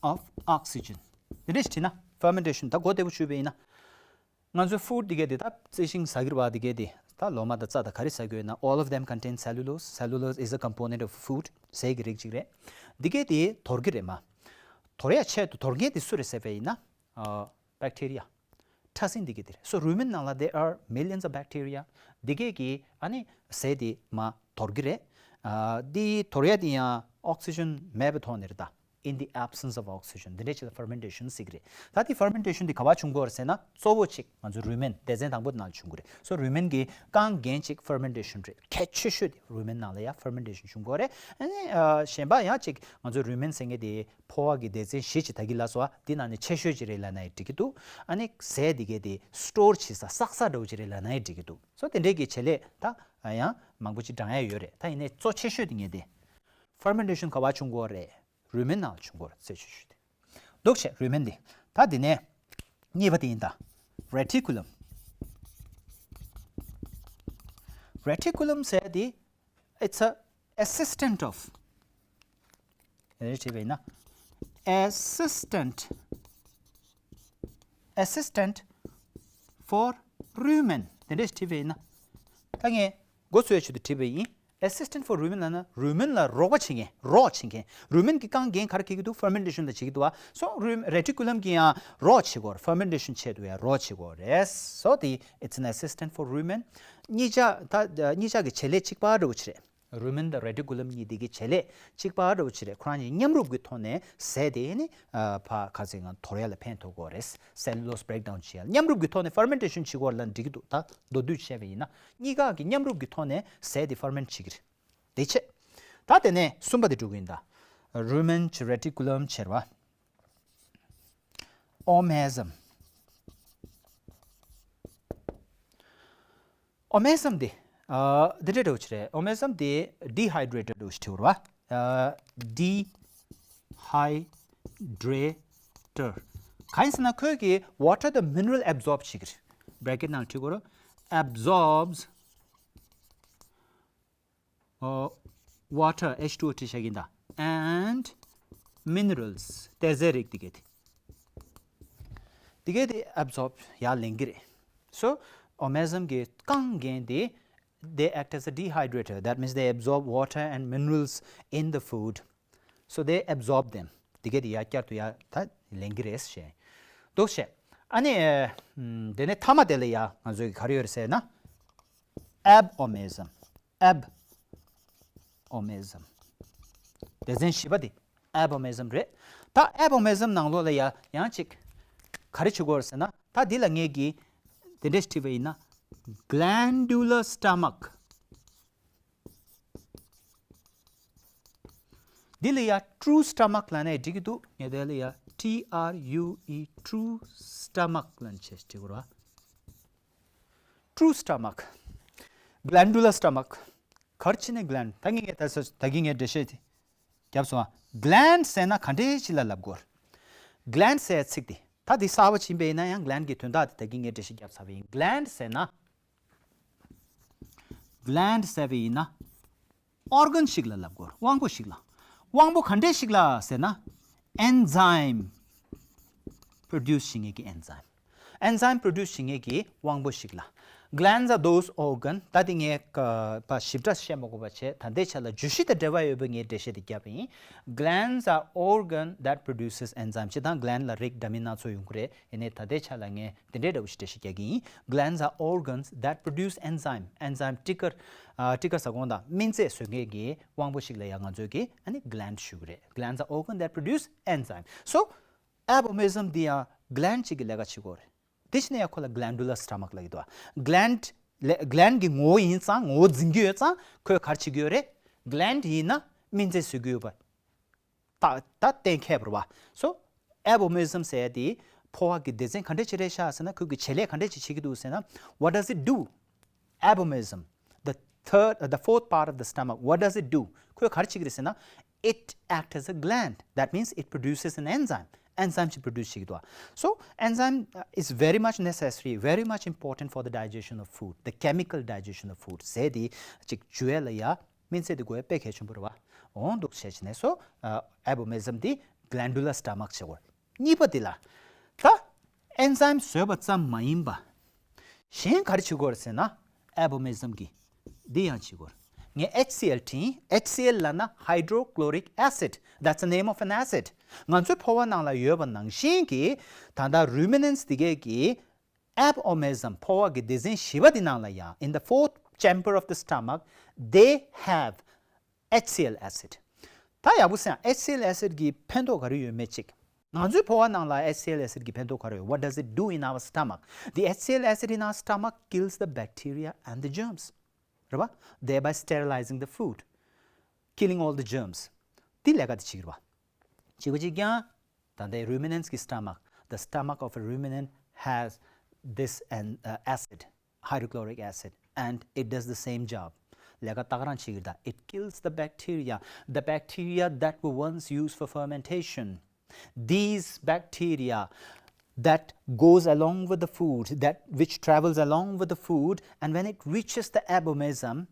of oxygen. དེ་འདྲས་བྲིས་ན། Fermentation ད་གོ་བདེ་པོ་ཞུས་པ་ཡིན་ན། ང་ཚོའི་food དེ་གས་དེ་ད་རྩི་ཤིང་ཟ་གི་རེད་བ། དེ་གས་དེ་ད་ལོ་མ་དང་རྩྭ་དང་ག་རེ་ཟ་གི་ཡོད་ན། All of them contain cellulose. Cellulose is a component of food. ཟས་ཀྱི་རིགས་གཅིག་རེད། དེ་གས་དེ་དོར་གི་རེད་མ། དོར་ཡ་ཆེད་དུ་དོར་མཁན་དེ་སུ་རེད་ཟེར་བ་ཡིན་ན། ཨ་bacteria. ཕྲ་སྲིན་འདི་གས་དེ་རེད། So rumen ནང་ལ་there are millions of bacteria. འདི་གས་ཀྱིས་ཨ་ནི་ཟས་དེ་མར་དོར་གི་རེད། ཨ་འདི་དོར་ཡ་དེ་ཡང་oxygen མེད་པའི་ཐོག་ནས་རེད་ད། In the absence of oxygen. འདི་འདྲས་ཅིག་ལ་fermentation ཟེར་གི་རེད། ད་དེ་fermentation འདི་ག་པར་བྱུང་གི་ཡོད་རེད་ཟེར་ན། གཙོ་བོ་གཅིག་ང་ཚོ་rumen སྡེ་ཚན་དང་པོ་དེ་ནང་ལ་བྱུང་གི་རེད། So rumen གི་རྐང་འགན་གཅིག་fermentation རེད། གལ་ཆེ་ཤོས་དེ་rumen ནང་ལ་ཡ་fermentation བྱུང་གི་ཡོད་རེད། ཨ་ནི་ཨ་གཞན་པ་ཡང་གཅིག་ང་ཚོ་rumen ཟེར་མཁན་དེ་ཕོ་བ་གི་སྡེ་ཚན་བཞི་ཅིག་ད་གིན་ལབ་སོང་བ། འདི་ནང་ནས་ཆེ་ཤོས་ཅིག་རེད་ལབ་ན་ཡང་འགྲིག་གི་འདུག་ཨ་ནི་ཟས་འདི་གས་དེ་store བྱེད་ས་བསགས་ས་འདྲ་བོ་ཅིག་རེད་ལབ་ན་ཡང་འགྲིག་གི་འདུག So དེ་འདྲས་ཀྱི་བྱེད་ལས་ད་ཡང་མང་པོ་ཅིག་བགྲང་ཡ་ཡོད་རེད། ད་ཡིན་ནའི་གཙོ་ཆེ་ཤོས་དེ་ངས་དེ་fermentation ག་པར་བྱུང་གི་ཡོད་རེད། rumen ནང་ལ་བྱུང་གི་ཡོད་རེད། གཙོ་ཆེ་ཤོས་དེ། འདུག་བྱས་rumen འདི། ད་འདི་ནས་གཉིས་པ་དེ་ཡིན་ད། reticulum. Reticulum ཟེར་དེ། It's a assistant of. རེད་བྲིས་པ་ཡིན་ན། Assistant. Assistant for rumen. དེ་འདྲས་བྲིས་པ་ཡིན་ན། ད་ངས་མགོ་ཚོས་ཆུ་དུ་བྲིས་པ་ཡིན། Assistant for rumen ལབ་ན་རུ་མན་ལ་རོགས་པ་བྱེད་མཁན། རོགས་བྱེད་མཁན། རུ་མན་གྱི་རྐང་རྒན་ག་རེ་བྱེད་ཀྱི་འདུག fermentation ལ་བྱེད་ཀྱི་འདུག་བ། So རུ་reticulum གྱིས་ཡང་རོགས་བྱེད་དགོས། Fermentation ཆེད་དུ་ཡང་རོགས་བྱེད་དགོས་རེད། So the, it's an assistant for rumen. གཉིས་ཆ་ད་གཉིས་ཆ་གི་བྱེད་ལས་གཅིག་པ་འདྲ་བོ་ཅིག་རེད། རུ་མན་དང་reticulum གཉིས་དེ་གི་བྱེད་ལས་གཅིག་པ་འདྲ་བོ་ཅིག་རེད། ཁོ་རང་གཉིས་མཉམ་རུབ་ཀྱི་ཐོག་ནས་ཟས་དེ་ནི་ཕ་ཁ་ཚིག་ང་དོར་ཡ་ལ་ཕན་ཐོགས་དགོས་རེད། Cellulose breakdown བྱེད་ཡ་ལ་མཉམ་རུབ་ཀྱི་ཐོག་ནས་fermentation བྱེད་དགོས་ལ་འགྲིག་གི་འདུག་ད་མདོར་བསྡུས་བྱས་པ་ཡིན་ན་གཉིས་ཀ་གི་མཉམ་རུབ་ཀྱི་ཐོག་ནས་ཟས་དེ་ferment བྱེད་ཀྱི་རེད། དེ་བྱས། ད་དེ་ནས་གསུམ་པ་དེ་འགྲོ་གི་ཡིན་ད། རུ་མན་གྱི་reticulum བྱེད་པ། Omasm. Omasm དེ། ཨ། འདི་འདྲ་འདྲ་བོ་ཅིག་རེད། Omasm དེ་dehydrator འདྲ་བོ་ཅིག་བྲིས་པ་རེད་བ། ཨ། Dehydrator. གང་ཡིན་ཟེར་ན་ཁོས་ཀྱི་water དང་mineral absorb བྱེད་ཀྱི་རེད། Bracket ནང་བྲིས་དགོས་རེད། Absorbs ཨོ། Water H two O བྲིས་བཞག་གིན་ད། And minerals དེ་ཟས་རིགས་དེ་གས་དེ། དེ་གས་དེ་absorb ཡར་ལེན་གི་རེད། So Omasm གི་རྐང་རྒན་དེ། They act as a dehydrator. That means they absorb water and minerals in the food. So they absorb them. དེ་གས་དེ་ཡར་བསྐྱར་དུ་ཡར་ད་ལེན་གི་རེད་ཞེས། འདུག་བྱས། ཨ་ནི། ཨ། དེ་ནས་མཐའ་མ་དེ་ལ་ཡ་ང་ཚོས་ག་རེ་ཡོད་རེད་ཟེར་ན། Abomasm. Abomasm. སྡེ་ཚན་བཞི་པ་དེ་abomasm རེད། ད་abomasm ནང་ལོགས་ལ་ཡ་ཡང་ཅིག་ག་རེ་བྱེད་དགོས་རེད་ཟེར་ན། ད་འདི་ལ་ངས་ཀྱིས་དེ་འདྲས་བྲིས་པ་ཡིན་ན། Glandular stomach. འདི་ལ་ཡ་true stomach ལབ་ནའི་འགྲིག་གི་འདུག་ངས་དེ་ལ་ཡ T R U E, true stomach ལབ་ནས་བྱས་བྲིས་དགོས་རེད་བ། True stomach. Glandular stomach. ག་རེ་བྱས་ནས་gland ད་གིན་ངས་ད་ད་གིན་ངས་འགྲེལ་བཤད་དེ་བརྒྱབ་སོང་ཨ། Gland ཟེར་ན་ག་འདྲས་ཅིག་ལ་ལབ་དགོས། Gland ཟེར་ཚིག་དེ་ད་དེ་གསར་པ་ཕྱིན་པ་ཡིན་ན་ཡང་gland གི་དོན་དག་དེ་ད་གིན་ངས་འགྲེལ་བཤད་བརྒྱབ་ཚར་བ་ཡིན། Gland ཟེར་ན། Gland ཟེར་བ་ཡིན་ན། Organ ཞིག་ལ་ལབ་དགོས། དབང་པོ་ཞིག་ལ། དབང་པོ་ག་འདྲས་ཞིག་ལ་ཟེར་ན། Enzyme. Produce བྱེད་མཁན་གྱི་enzyme. Enzyme produce བྱེད་མཁན་གྱི་དབང་པོ་ཞིག་ལ། Glands are those organ. ད་དེ་ངས་ཀ་པ་ཞིབ་ཕྲ་བཤད་མ་དགོས་པ་བྱས། ད་ལྟའི་ཆ་ལ་བརྗོད་གཞི་དང་འབྲེལ་བ་ཡོད་པའི་ངས་འགྲེལ་བཤད་དེ་བརྒྱབ་པ་ཡིན། Glands are organ that produces enzyme. སྤྱིར་བཏང་gland ལ་རིགས་འདྲ་མིན་སྣ་ཚོགས་ཡོང་གི་རེད། ཡིན་ནའི་ད་ལྟའི་ཆ་ལ་ངས་དེ་འདྲའི་འདྲ་བོ་ཞིག་འགྲེལ་བཤད་རྒྱག་གི་ཡིན། Glands are organs that produce enzyme. Enzyme སྤྲི་དཀར། ཨ། སྤྲི་དཀར་ཟ་ཁང་དང་སྨན་རྫས་བཟོ་མཁན་གྱི་དབང་པོ་ཞིག་ལ་ཡང་ང་ཚོས་ཀྱི་ཨ་ནི་gland ཞུ་གི་རེད། Glands are organ that produce enzyme. So abomasm འདི་ཡང་gland གཅིག་གི་ལས་ཀ་བྱེད་ཀྱི་ཡོད་རེད། དེ་བྱས་ནས་ཡང་ཁོ་ལ་glandular stomach ལབ་ཀྱི་འདུག Gland ལས་gland གི་ངོ་བོ་ཡིན་ཙང་། ངོ་བོ་འཛིན་གྱི་ཡོད་ཙང་ཁོས་ག་རེ་བྱེད་ཀྱི་ཡོད་རེད། Gland ཡིན་ན་སྨན་རྫས་བཟོ་གི་ཡོད་པ། ད་ད་གཏན་འཁེལ་བ་རེད་བ། So abomasm ཟེར་ཡ་དེ་ཕོ་བ་གི་སྡེ་ཚན་ག་འདྲས་ཅིག་རེད་ཤག་ཟེར་ན། ཁོས་ཀྱི་བྱེད་ལས་ག་འདྲས་ཅིག་བྱེད་ཀྱི་འདུག་ཟེར་ན། What does it do? Abomasm, the third, uh, the fourth part of the stomach, what does it do? ཁོས་ག་རེ་བྱེད་ཀྱི་རེད་ཟེར་ན། It act as a gland. That means it produces an enzyme. Enzyme ཅིག་produce བྱེད་ཀྱི་འདུག So enzyme, uh, is very much necessary, very much important for the digestion of food, the chemical digestion of food. ཟས་དེ་ཅིག་འཇུ་ཡ་ལ་ཡ། སྨན་རྫས་དེ་དགོས་དཔེ་གལ་ཆེན་པོ་རེད་བ། འོང་འདུག་བྱས་བྱས་ནས། So abomasm དེ་glandular stomach བྱེད་དགོས། གཉིས་པ་དེ་ལ། ད་enzyme བཟོས་པ་ཙམ་མ་ཡིན་པ། གཞན་ག་རེ་བྱེད་དགོས་རེད་ཟེར་ན། Abomasm གིས་འདི་ཡང་བྱེད་དགོས། ངས་H C l བྲིས། H C l ལབ་ན་hydrochloric acid. That's the name of an acid. ང་ཚོའི་ཕོ་བ་ནང་ལ་ཡོད་པ་ནང་བཞིན་གྱི་ད་ལྟ་ruminants དེ་གས་ཀྱི། Abomasm ཕོ་བ་གི་སྡེ་ཚན་བཞི་པ་དེ་ནང་ལ་ཡང་། In the fourth chamber of the stomach, they have H C l acid. ད་ཡག་པོ་གསན། H C l acid གི་ཕན་ཐོགས་ག་རེ་ཡོད་མེད་ཅིག་ང་ཚོའི་ཕོ་བ་ནང་ལ་H C l acid གི་ཕན་ཐོགས་ག་རེ་ཡོད། What does it do in our stomach? The H C l acid in our stomach kills the bacteria and the germs. རེད་བ། Thereby sterilizing the food, killing all the germs. དེ་ལས་ཀ་དེ་བྱེད་ཀྱི་རེད་བ། གཅིག་པ་གཅིག་རྐྱང་། ད་ལྟའི་ruminants གི་stomach, the stomach of a ruminant has this an, uh, acid, hydrochloric acid, and it does the same job. ལས་ཀ་ཏག་རང་བྱེད་ཀྱི་རེད་ད། It kills the bacteria, the bacteria that were once used for fermentation. These bacteria, that goes along with the food, that which travels along with the food, and when it reaches the abomasum,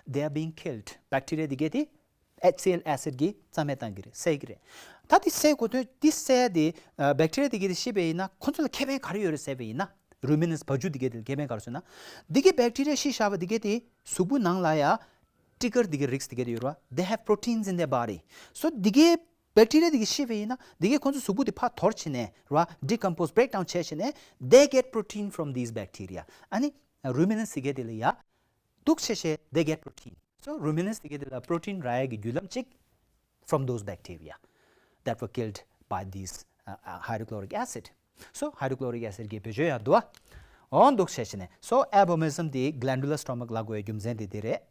they are being killed. Bacteria དེ་གས་དེ་ཨེ་སི་ཨེལ་ཨེ་སིཌ་གིས་རྩ་མེད་བཏང་གི་རེད། བསད་ཀྱི་རེད། ད་དེ་བསད་དགོས་དོན་དེ་བསད་དེ་ཨ་bacteria དེ་གས་དེ་ཤི་བ་ཡིན་ན་ཁོ་ཚོ་ལ་ཁེ་ཕན་ག་རེ་ཡོད་རེད་ཟེར་བ་ཡིན་ན། Ruminants བ་ཕྱུགས་དེ་གས་དེ་ལ་ཁེ་ཕན་ག་རེ་ཟེར་ན། དེ་གས་bacteria ཤི་བཞག་པ་དེ་གས་དེ་གཟུགས་པོ་ནང་ལ་ཡ་སྤྲི་དཀར་དེ་གས་རིགས་དེ་གས་དེ་ཡོད་རེད་བ། They have proteins in their body. So དེ་གས་bacteria དེ་གས་ཤི་བ་ཡིན་ན་དེ་གས་ཁོ་ཚོ་གཟུགས་པོ་དེ་ཕར་དོར་བྱས་ནས་རེད་བ། Decompose, breakdown བྱས་བྱས་ནས་they get protein from these bacteria. ཨ་ནི་ruminants དེ་གས་དེ་ལ་ཡ་འདུག་བྱས་བྱས་they get protein. So ruminants དེ་གས་དེ་ལ་protein རག་ཡ་གི་བརྒྱུད་ལམ་གཅིག from those bacteria that were killed by these uh, uh, hydrochloric acid. So hydrochloric acid གི་བེད་སྤྱོད་ཡང་འདུག་བ། འོ་འདུག་བྱས་བྱས་ནས། So abomasum དེ་glandular stomach ལབ་དགོས་རྒྱུ་མཚན་དེ་དེ་རེད།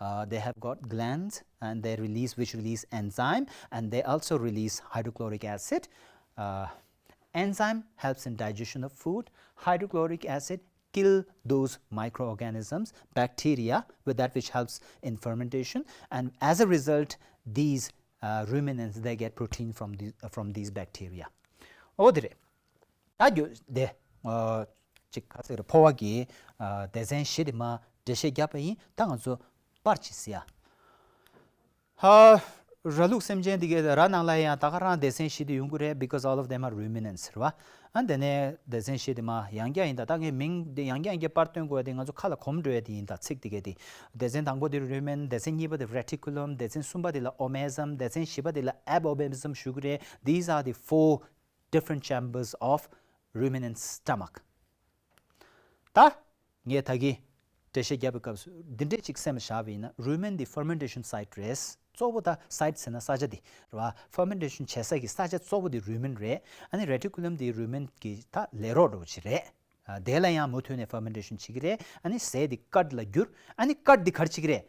Uh, they have got glands and they release, which release enzyme, and they also release hydrochloric acid. Uh, enzyme helps in digestion of food. Hydrochloric acid kill those microorganisms, bacteria, with that which helps in fermentation. And as a result, these uh, ruminants, they get protein from, the, from these bacteria. འོ་དེ་རེད། ད་རྒྱུ་དེ། ཨ། ཅིག་ག་ཟེར་རེད། ཕོ་བ་གི་ཨ་སྡེ་ཚན་བཞི་དེ་མར་འགྲེལ་བཤད་བརྒྱབ་པ་ཡིན། ད་ང་ཚོ་པར་ཅིག་གཟིགས་ཡ། ཧ། ར་ལུག་སེམས་ཅན་དེ་གའི་ར་ནང་ལ་ཡང་ད་ག་རང་སྡེ་ཚན་བཞི་དེ་ཡོང་གི་རེད། Because all of them are ruminants རེད་བ། ཨ་དེ་ནས་སྡེ་ཚན་བཞི་དེ་མར་ཡང་བསྐྱར་ཡིན། ད་ད་ངས་མིང་དེ་ཡང་བསྐྱར་ཡང་བསྐྱར་པར་སྟོན་དགོས་ཡ་དེ་ང་ཚོ་ཁ་ལ་གོམས་འགྲོ་ཡ་དེ་ཡིན། ད་ཚིག་དེ་གའི་དེ། སྡེ་ཚན་དང་པོ་དེ་rumen། སྡེ་ཚན་གཉིས་པ་དེ་reticulum། སྡེ་ཚན་གསུམ་པ་དེ་ལ་omasum། སྡེ་ཚན་བཞི་པ་དེ་ལ་abomasum ཞུ་གི་རེད། These are the four different chambers of ruminant stomach. ད་ངས་ད་གིན་འགྲེལ་བཤད་བརྒྱབ་པའི་སྐབས་སུ་འདི་འདྲས་ཅིག་སེམས་ལ་བཞག་པ་ཡིན་ན། rumen འདི་fermentation site རེད། གཙོ་བོ་ད་site ཟེར་ན་ས་ཆ་འདི་རེད་བ། fermentation བྱེད་ས་གི་ས་ཆ་གཙོ་བོ་འདི་rumen རེད། ཨ་ནི་reticulum འདི་rumen གི་ད་ལས་རོགས་འདྲ་བོ་ཅིག་རེད། ཨ་དེ་ལ་ཡང་མུ་མཐུད་ནས་fermentation བྱེད་ཀྱི་རེད། ཨ་ནི་ཟས་འདི་ཀཌ་ལ་འགྱུར། ཨ་ནི་ཀཌ་འདི་ག་རེ་བྱེད་ཀྱི་རེད།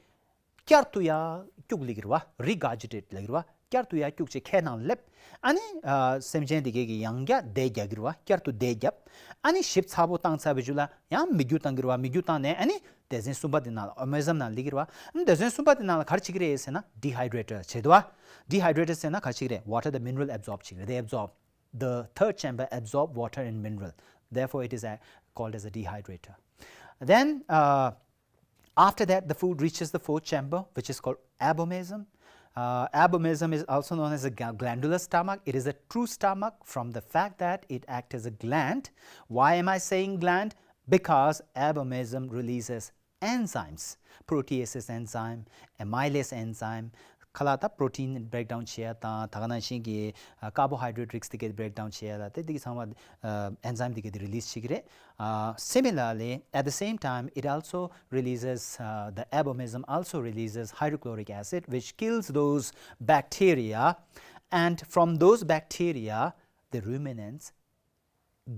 བསྐྱར་དུ་ཡར་སྐྱུག་ལེགས་རེད་བ། regurgitate ལེགས་རེད་བ། བསྐྱར་དུ་ཡར་སྐྱུག་བྱས་ཁའི་ནང་སླེབས། ཨ་ནི་ཨ་སེམས་ཅན་དེ་གས་ཀྱིས་ཡང་བསྐྱར་བསྡད་རྒྱག་གི་རེད་བ། བསྐྱར་དུ་བསྡད་རྒྱབ། ཨ་ནི་ཞིབ་ཚགས་པོ་བཏང་ཚར་བའི་རྗེས་ལ་ཡང་མིད་རྒྱུ་བཏང་གི་རེད་བ། མིད་རྒྱུ་བཏང་ནས་ཨ་ནི་སྡེ་ཚན་གསུམ་པ་དེ་ནང་ལ་omasum ནང་སླེབས་ཀྱི་རེད་བ། ཨ་ནི་སྡེ་ཚན་གསུམ་པ་དེ་ནང་ལ་ག་རེ་བྱེད་ཀྱི་རེད་ཟེར་ན་dehydrator བྱེད་དོ་བ། dehydrator ཟེར་ན་ག་རེ་བྱེད་ཀྱི་རེད། What are the mineral absorb བྱེད་ཀྱི་རེད། They absorb. The third chamber absorb water and mineral. Therefore, it is a, called as a dehydrator. Then, uh, after that, the food reaches the fourth chamber, which is called abomasum. Uh, abomasum is also known as a gla- glandular stomach. It is a true stomach from the fact that it acts as a gland. Why am I saying gland? Because abomasum releases enzymes, proteases enzyme, amylase enzyme, ཁ་ལག་ད་protein breakdown བྱེད་ཡ་དང་། ད་ག་ནང་བཞིན་གྱི་ཨ་carbohydrate རིགས་དེ་གས་breakdown བྱེད་ཡ་ལ་དེ་དེ་གི་ཚང་མ་ཨ་enzyme དེ་གས་དེ་release བྱེད་ཀྱི་རེད། Uh, similarly, at the same time, it also releases, uh, the abomasum also releases hydrochloric acid, which kills those bacteria. And from those bacteria, the ruminants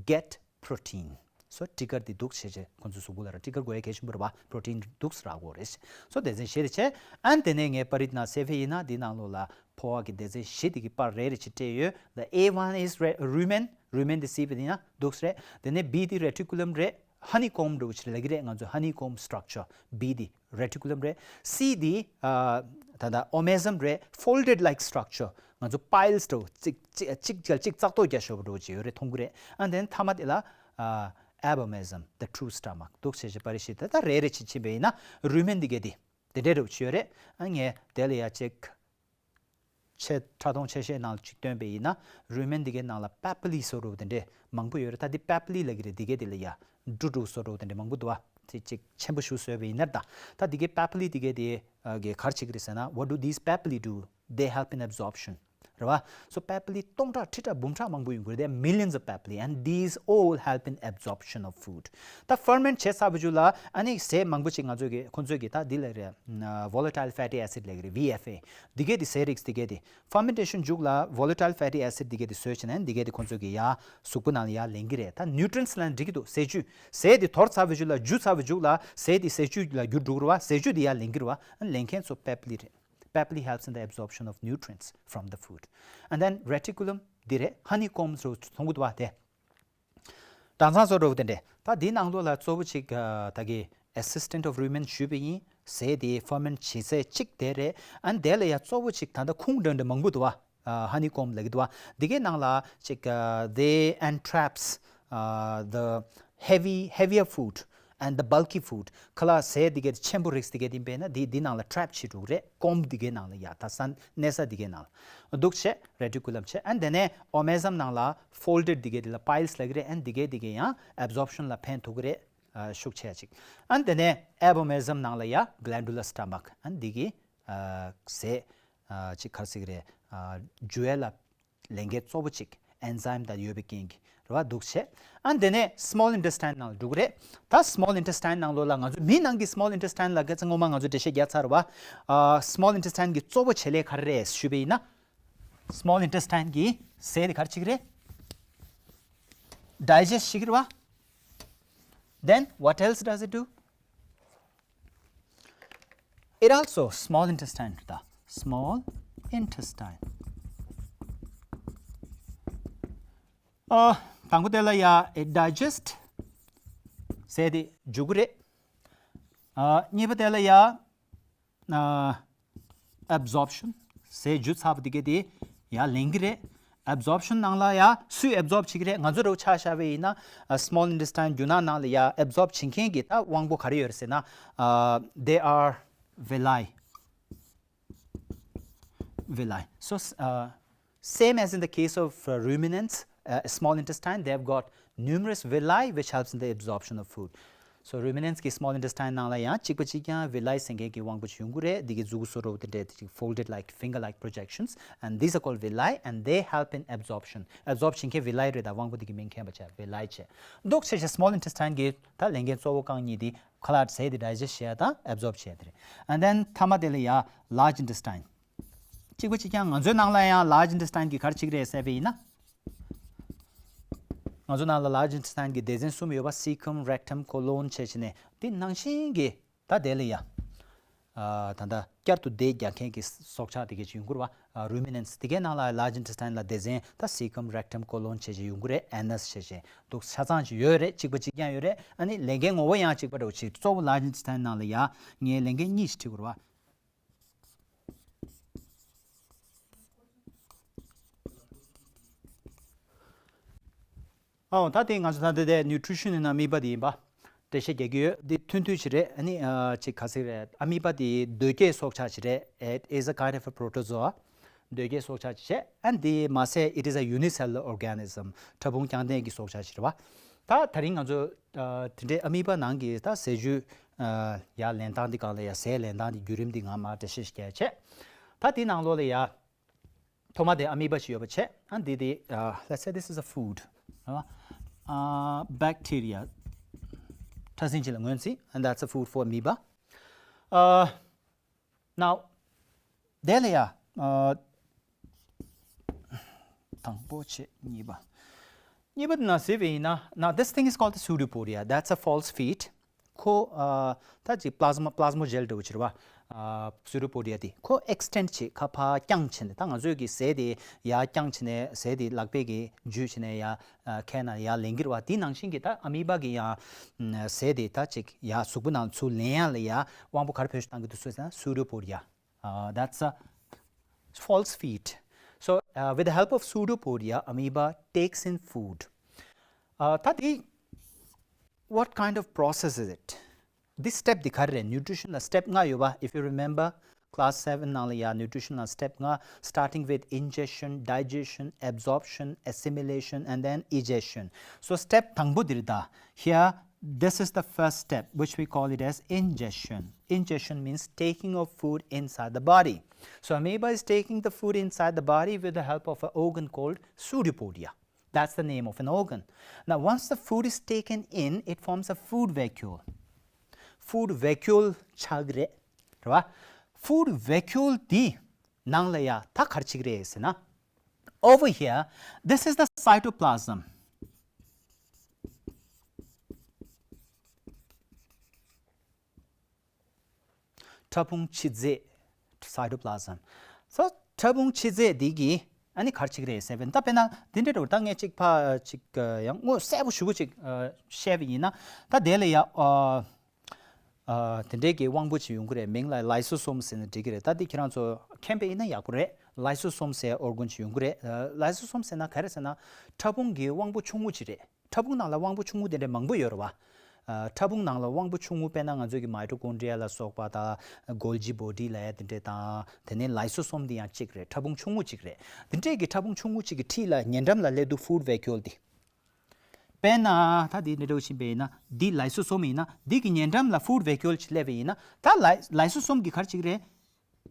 get protein. So སྤྲི་དཀར་དེ་འདུག་བྱས་བྱས་ཁོང་ཚོའི་གཟུགས་པོ་ལ་ར་སྤྲི་དཀར་དགོས་ཡ་གལ་ཆེན་པོ་རེད་བ། protein འདུག་རག་གི་རེད། So སྡེ་ཚན་བཞི་དེ་བྱས། ཨ་ནི་དེ་ནས་ངས་པར་རིས་ནང་གསལ་བཤད་ཡིན་ན་འདི་ནང་ལོགས་ལ་ཕོ་བ་གི་སྡེ་ཚན་བཞི་དེ་གི་པར་རེ་རེ་བྱས་སྤྲད་ཡོད། The A one is re- rumen. rumen དེ་གཟིགས་པ་ཡིན་ན་འདུག་རེད། དེ་ནས་B དེ་reticulum རེད། honeycomb འདྲ་བོ་ཅིག་ལབ་ཀྱི་རེད། ང་ཚོ་honeycomb structure B དེ་reticulum རེད། C དེ་ཨ་ད་ལྟ་omasum རེད། folded like structure ང་ཚོ་piles འདྲ་བོ་གཅིག་གཅིག་གཅིག་བརྒྱབ་གཅིག་བཙག་ཐོག་རྒྱག་ཤོར་བ་འདྲ་བོ་ཅིག་ཡོད་རེད། མཐོང་གི་རེད། ཨ་དེ་ནས་མཐའ་མ་དེ་ལ་ཨ་abomasum, the true stomach འདུག་བྱས་བྱས་པར་རིས་བཞི་དེ་ད་རེ་རེ་བྱས་ཕྱིན་པ་ཡིན་ན་rumen འདི་གས་དེ་དེ་འདྲས་འདྲ་བོ་ཅིག་ཡོད་རེད། ཨ་ངས་དེ་ལ་ཡ་གཅིག་ཆེ་ཕྲ་མཐོང་ཆེ་ཤོས་ནང་ལ་གཅིག་བཏོན་པ་ཡིན་ན་rumen འདི་གའི་ནང་ལ་papillae སོགས་རུ་དེ་འདྲས་མང་པོ་ཡོད་རེད། ད་འདི་papillae ལབ་ཀྱི་རེད། འདི་གའི་དེ་ལ་ཡ་འབྲུ་འབྲུ་སོགས་རུ་དེ་འདྲས་མང་པོ་འདུག་བ། དེ་གཅིག་ཆེན་པོ་ཞིག་བཟོས་པ་ཡིན་ན། ད་ད་འདི་གའི་papillae འདི་གའི་དེ་གི་ག་རེ་བྱེད་ཀྱི་རེད་ཟེར་ན། What do these papillae do? They help in absorption རེད་བ། So papillae སྟོང་ཕྲག་ཁྲི་ཕྲག་འབུམ་ཕྲག་མང་པོ་ཡོང་གི་རེད། There are millions of papillae and these all help in absorption of food. ད་ferment བྱས་ཚར་བའི་རྗེས་ལ་ཨ་ནི་ཟས་མང་པོ་ཅིག་ང་ཚོ་གི་ཁོང་ཚོས་གི་ད་འདི་ལ་རེད། volatile fatty acid ལབ་ཀྱི་རེད། V F A འདི་གའི་དེ་ཟས་རིགས་འདི་གའི་དེ་fermentation མཇུག་ལ་volatile fatty acid འདི་གའི་དེ་བཟོས་བྱས་ནས་འདི་གའི་དེ་ཁོང་ཚོས་གི་ཡ་གཟུགས་པོ་ནང་ལ་ཡ་ལེན་གི་རེད། ད་nutrients ལབ་ན་འགྲིག་གི་འདུག་ཟས་བཅུད། ཟས་དེ་དོར་ཚར་བའི་རྗེས་ལ་འཇུ་ཚར་བའི་མཇུག་ལ་ཟས་དེ་ཟས་བཅུད་ལ་འགྱུར་འགྲོ་གི་རེད་བ། ཟས་བཅུད་དེ་ཡ་ལེན་གི་རེད་བ། ཨ་ལེན་མཁན་ཚོ་papillae རེད། Papillae helps in the absorption of nutrients from the food. And then reticulum འདི་རེད། honeycombs རུ་མཐོང་གི་འདུག་བ། དེ་སྦྲང་ཚང་སོགས་རུ་དེ་འདྲས། ད་འདི་ནང་ལོགས་ལ་གཙོ་བོ་གཅིག་ཨ་ད་གི་assistant of rumen ཞུས་པ་ཡིན། ཟས་དེ་ferment བྱེད་ཚད་གཅིག་དེ་རེད། ཨ་ནི་དེ་ལ་ཡ་གཙོ་བོ་གཅིག་ད་ལྟ་ཁུངས་འདྲ་འདྲ་མང་པོ་འདུག་བ། ཨ་honeycomb་ལབ་ཀྱི་འདུག་བ། འདི་གའི་ནང་ལ་ཅིག་ཨ་they entraps ཨ་the heavy, heavier food and the bulky food. ཁ་ལག་ཟས་འདི་གའི་ཆེན་པོ་རིགས་འདི་གའི་འདི་འབད་ན་འདི་འདི་ནང་ལ་trap་བྱེད་འགྲོ་གི་རེད། comb་འདི་གའི་ནང་ལ་ཡ་ད་ས་གནས་ས་འདི་གའི་ནང་ལ་འདུག་བྱས་reticulum་བྱས། ཨ་དེ་ནས་omasum་ནང་ལ་folded་འདི་གའི་འདི་ལ་piles་ལབ་ཀྱི་རེད། ཨ་འདི་གའི་འདི་གའི་ཡང་absorption་ལ་ཕན་ཐོགས་ཀྱི་རེད། ཨ་ཤུགས་ཆེ་ཅིག་ཨ་དེ་ནས་abomasum་ནང་ལ་ཡ་glandular stomach། ཨ་འདི་གི་ཨ་ཟས་ཨ་ཅིག་ག་རེ་ཟེར་གྱི་རེད། ཨ་འཇུ་ཡས་ལ་ལས་འགན་གཙོ་བོ་ཅིག enzyme་དང་ཡོད་པའི་རྐྱེན་གྱིས་རེད་བ། འདུག་བྱས། ཨ་དེ་ནས་small intestine་ནང་ལ་འགྲོ་གི་རེད། ད་small intestine་ནང་ལོགས་ལ་ང་ཚོ་མི་ནང་གི་small intestine་ལ་སྐད་ཆ་ངོ་མ་ང་ཚོ་འགྲེལ་བཤད་རྒྱག་ཚར་བ། ཨ་small intestine་གི་གཙོ་བོ་བྱེད་ལས་ག་རེ་རེད་ཞུས་པ་ཡིན་ན། small intestine་གི་ཟས་དེ་ག་རེ་བྱེད་ཀྱི་རེད། digest་བྱེད་ཀྱི་རེད་བ། Then what else does it do? It also, small intestine, the small intestine. ཨ་དང་པོ་དེ་ལ་ཡ་it digest ཟས་དེ་འཇུ་གི་རེད། ཨ་གཉིས་པ་དེ་ལ་ཡ་ཨ་absorption ཟས་འཇུ་ཚར་བ་དེ་གས་དེ་ཡ་ལེན་གྱི་རེད། absorption་ནང་ལ་ཡ་སུས་absorb་བྱེད་ཀྱི་རེད། ང་ཚོ་རོ་ཆ་བཞག་པ་ཡིན་ན་ཨ་small intestine་རྒྱུ་ནག་ནང་ལ་ཡ་absorb་བྱེད་མཁན་གྱི་ད་དབང་པོ་ག་རེ་ཡོད་རེད་ཟེར་ན། ཨ་they are villi. Villi. So uh, same as in the case of uh, ruminants, uh, small intestine, they have got numerous villi which helps in the absorption of food. So ruminants གི་small intestine་ནང་ལ་ཡང་གཅིག་པ་གཅིག་རྐྱང་villi་ཟེར་མཁན་གྱི་དབང་པོ་ཅིག་ཡོང་གི་རེད། འདི་གི་མཛུ་གུ་བཟོ་འདྲ་བོ་དེ་འདྲས་དེ་ཅིག་folded like, finger like projections, and these are called villi and they help in absorption. absorb བྱེད་མཁན་villi་རེད། ད་དབང་པོ་འདི་གི་མིང་མཁན་པ་བྱས་villi་བྱས། འདུག་བྱས་བྱས་small intestine་གི་ད་ལས་འགན་གཙོ་བོ་རྐང་གཉིས་དེ་ཁ་ལག་ཟས་དེ་digest་བྱེད་ཡ་དང་absorb་བྱེད་ཡ་དེ་རེད། And then མཐའ་མ་དེ་ལ་ཡ་large intestine། གཅིག་པ་གཅིག་རྐྱང་ང་ཚོའི་ནང་ལ་ཡང་large intestine་གི་ག་རེ་བྱེད་ཀྱི་རེད་ཟེར་བ་ཡིན་ན། ང་ཚོ་ནང་ལ་large intestine་གི་སྡེ་ཚན་གསུམ་ཡོད་པ། cecum, rectum, colon་བྱས་བྱས་ནས་དེ་ནང་བཞིན་གྱི་ད་དེ་ལ་ཡ། ཨ་ད་ལྟ་བསྐྱར་དུ་སྡེ་རྒྱག་མཁན་གྱི་སྲོག་ཆགས་དེ་གས་ཅིག་ཡོང་གི་རེད་བ། ཨ་ruminants་དེ་གའི་ནང་ལ་large intestine་ལ་སྡེ་ཚན་ད་cecum, rectum, colon་བྱས་བྱས་ཡོང་གི་རེད། anus་བྱས་བྱས་འདུག་ཆ་ཚང་ཅིག་ཡོད་རེད། གཅིག་པ་གཅིག་རྐྱང་ཡོད་རེད། ཨ་ནི་ལས་འགན་ངོ་བོ་ཡང་གཅིག་པ་འདྲ་བོ་ཅིག་གཙོ་བོ་large intestine་ནང་ལ་ཡ་ངས་ལས་འགན་གཉིས་ཤིག་ཁྲིད་དགོས་རེད་བ། ཨོ་ད་དེ་ང་ཚོ་ད་ལྟ་དེ་nutrition in amoeba་དེ་ཡིན་པ། འགྲེལ་བཤད་རྒྱག་གི་ཡོད། འདི་ཐུང་ཐུང་ཞིག་རེད། ཨ་ནི་ཨ་ཅིག་ག་ཟེར་རེད། amoeba་དེ་གདོས་བགེགས་སྲོག་ཆགས་ཤིག་རེད། It is a kind of a protozoa. གདོས་བགེགས་སྲོག་ཆགས་ཤིག་རེད། ཨ་ནི་དེ་མ་ཟད་it is a unicellular organism. ཕྲ་ཕུང་རྐྱང་ལྡན་གྱི་སྲོག་ཆགས་ཤིག་རེད་བ། ད་ད་རིང་ང་ཚོ་ཨ་དེ་འདྲའི་amoeba་ནང་གི་ད་ཟས་བཅུད་ཨ་ཡར་ལེན་སྟངས་འདི་སྒང་ལ་ཡ་ཟས་ལེན་སྟངས་འདི་བརྒྱུད་རིམ་འདི་ང་མར་འགྲེལ་བཤད་ཞིག་རྒྱག་བྱས། ད་དེའི་ནང་ལོགས་ལ་ཡ། ཐོག་མ་དེ་amoeba་ཞིག་ཡོད་པ་བྱས། ཨ་འདི་དེ་ཨ་let's say this is a food. ཨ་bacteria. ཕྲ་སྲིན་ཅིག་ལ་ངོས་འཛིན། And that's a food for amoeba. ཨ་now དེ་ལ་ཡ་ཨ་དང་པོ་བྱས་གཉིས་པ། གཉིས་པ་དེ་ན་ཟེར་བ་ཡིན་ན། Now this thing is called the pseudopodia. That's a false feet. ཁོ་ཨ་ད་ཅིག་plasma plasma gel་འདྲ་བོ་ཅིག་རེད་བ། ཨ་pseudopodia་དེ་ཁོ་extend་བྱེད། ཁ་ཕར་བརྐྱངས་བྱས་ནས། ད་ང་ཚོས་ཀྱི་ཟས་དེ་ཡར་བརྐྱངས་བྱས་ནས་ཟས་དེ་ལག་པས་ཀྱི་འཇུས་བྱས་ནས་ཡར་ཨ་ཁའི་ནང་ཡར་ལེན་གྱི་རེད་བ། དེ་ནང་བཞིན་གྱི་ད་amoeba་གི་ཡང་ཟས་དེ་ད་ཅིག་ཡར་གཟུགས་པོ་ནང་ཚུར་ལེན་ཡག་ལ་ཡ་དབང་པོ་ག་རེ་བེད་སྤྱོད་བཏང་གི་འདུག་ཟེར་ན། pseudopodia. Uh, that's a false feet. So uh, with the help of pseudopodia, amoeba takes in food. Uh, ད་དེ། What kind of process is it? This step་དེ་ག་རེ་རེད། nutrition་ལ་step་ལྔ་ཡོད་པ། If you remember class seven་ནང་ལ་ཡ་nutrition་ལ་step་ལྔ། starting with ingestion, digestion, absorption, assimilation and then egestion. So step་དང་པོ་དེ་རེད་ད། Here this is the first step, which we call it as ingestion. Ingestion means taking of food inside the body. So amoeba is taking the food inside the body with the help of an organ called pseudopodia. That's the name of an organ. Now once the food is taken in, it forms a food vacuole. Food vacuole་ཆགས་ཀྱི་རེད། རེད་བ། Food vacuole་དེ་ནང་ལ་ཡ་ད་ག་རེ་བྱེད་ཀྱི་རེད་ཟེར་ན། Over here, this is the cytoplasm. ཕྲ་ཕུང་ཆུ་རྫས། cytoplasm. So ཕྲ་ཕུང་ཆུ་རྫས་འདི་གིས་ཨ་ནི་ག་རེ་བྱེད་ཀྱི་རེད་ཟེར་བ་ཡིན་ན། ད་དཔེར་ན་འདི་འདྲ་འདྲ་བོ། ད་ངས་ཅིག་ཕར་ཅིག་ཡང་དངོས་གསལ་པོ་ཞེ་པོ་ཅིག་བཤད་པ་ཡིན་ན། ད་དེ་ལ་ཡ་ཨ་ཨ་དེ་འདྲའི་གི་དབང་པོ་ཅིག་ཡོང་གི་རེད། མིང་ལ་lysosomes་ཟེར་ན་འགྲིག་གི་རེད། ད་འདི་ཁྱེད་རང་ཚོ་མཁྱེན་པ་ཡིན་ན་ཡག་པོ་རེད། ལའི་སོ་སོམ་ཟེར་ཨོར་གན་ཅིག་ཡོང་གི་རེད། ལའི་སོ་སོམ་ཟེར་ན་ག་རེ་ཟེར་ན་ཕྲ་ཕུང་གི་དབང་པོ་ཆུང་ངུ་ཅིག་རེད། ཕྲ་ཕུང་ནང་ལ་དབང་པོ་ཆུང་ངུ་དེ་འདྲ་མང་པོ་ཡོད་རེད་བ། ཕྲ་ཕུང་ནང་ལ་དབང་པོ་ཆུང་ངུ་དཔེར་ན་ང་ཚོ་གི་མའི་ཊོ་ཀོན་ཌི་ཡ་ལ་སོགས་པ་དང་གོལ་ཇི་བོ་ཌི་ལབ་ཡ་དེ་འདྲ་དང་དེ་ནས་ལའི་སོ་སོམ་དེ་ཡང་གཅིག་རེད། ཕྲ་ཕུང་ཆུང་ངུ་གཅིག་རེད། དེ་འདྲས་ཀྱི་ཕྲ་ཕུང་ཆུང་ངུ་གཅིག་གི་འཁྲིས་ལ་ཉེ་འགྲམ་ལ་སླེབས་དུས་ཕུཌ་ཝེ་ཀྱུལ་དེ། དཔེར་ན་ད་འདི་འདྲ་འདྲ་བོ་ཕྱིན་པ་ཡིན་ན་འདི་ལའི་སོ་སོམ་ཡིན་ན་འདི་གི་ཉེ་འགྲམ་ལ་ཕུཌ་ཝེ་ཀྱུལ་ཅིག་སླེབས་པ་ཡིན་ན་ད་ལའི་ལའི་སོ་སོམ་གི་ག་རེ་ཅིག་རེད།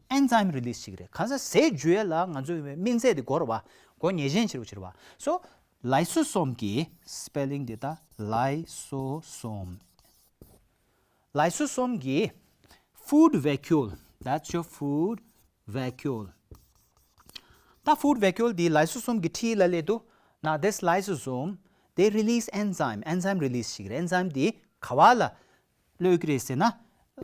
ཨེན་ཛའིམ་རི་ལི་སི་ཅིག་རེད། གང་ཟག་ཟས་འཇུ་ཡས་ལ་ང་ཚོའི་སྨན་རྫས་དེ་དགོས་རེད་བ། དགོས་ངེས་ཅན་ཆེ་རུ་ཕྱིར་བ། སོ་ལའི་སོ་སོམ་གི་སི་པེ་ལིང་དེ་ད་ལའི་སོ་སོམ། ལའི་སོ་སོམ་གི་ཕུཌ་ཝེ་ཀྱུལ། That's your food vacuole. ད་ཕུཌ་ཝེ་ཀྱུལ་འདི་ལའི་སོ་སོམ་གི་འཁྲིས་ལ་སླེབས་དུས་ན་this lysosome, they release enzyme. ཨེན་ཛའིམ་རི་ལི་སི་ཞིག་རེད། ཨེན་ཛའིམ་འདི་ག་བ་ལ་གློད་ཀྱི་རེད་ཟེར་ན་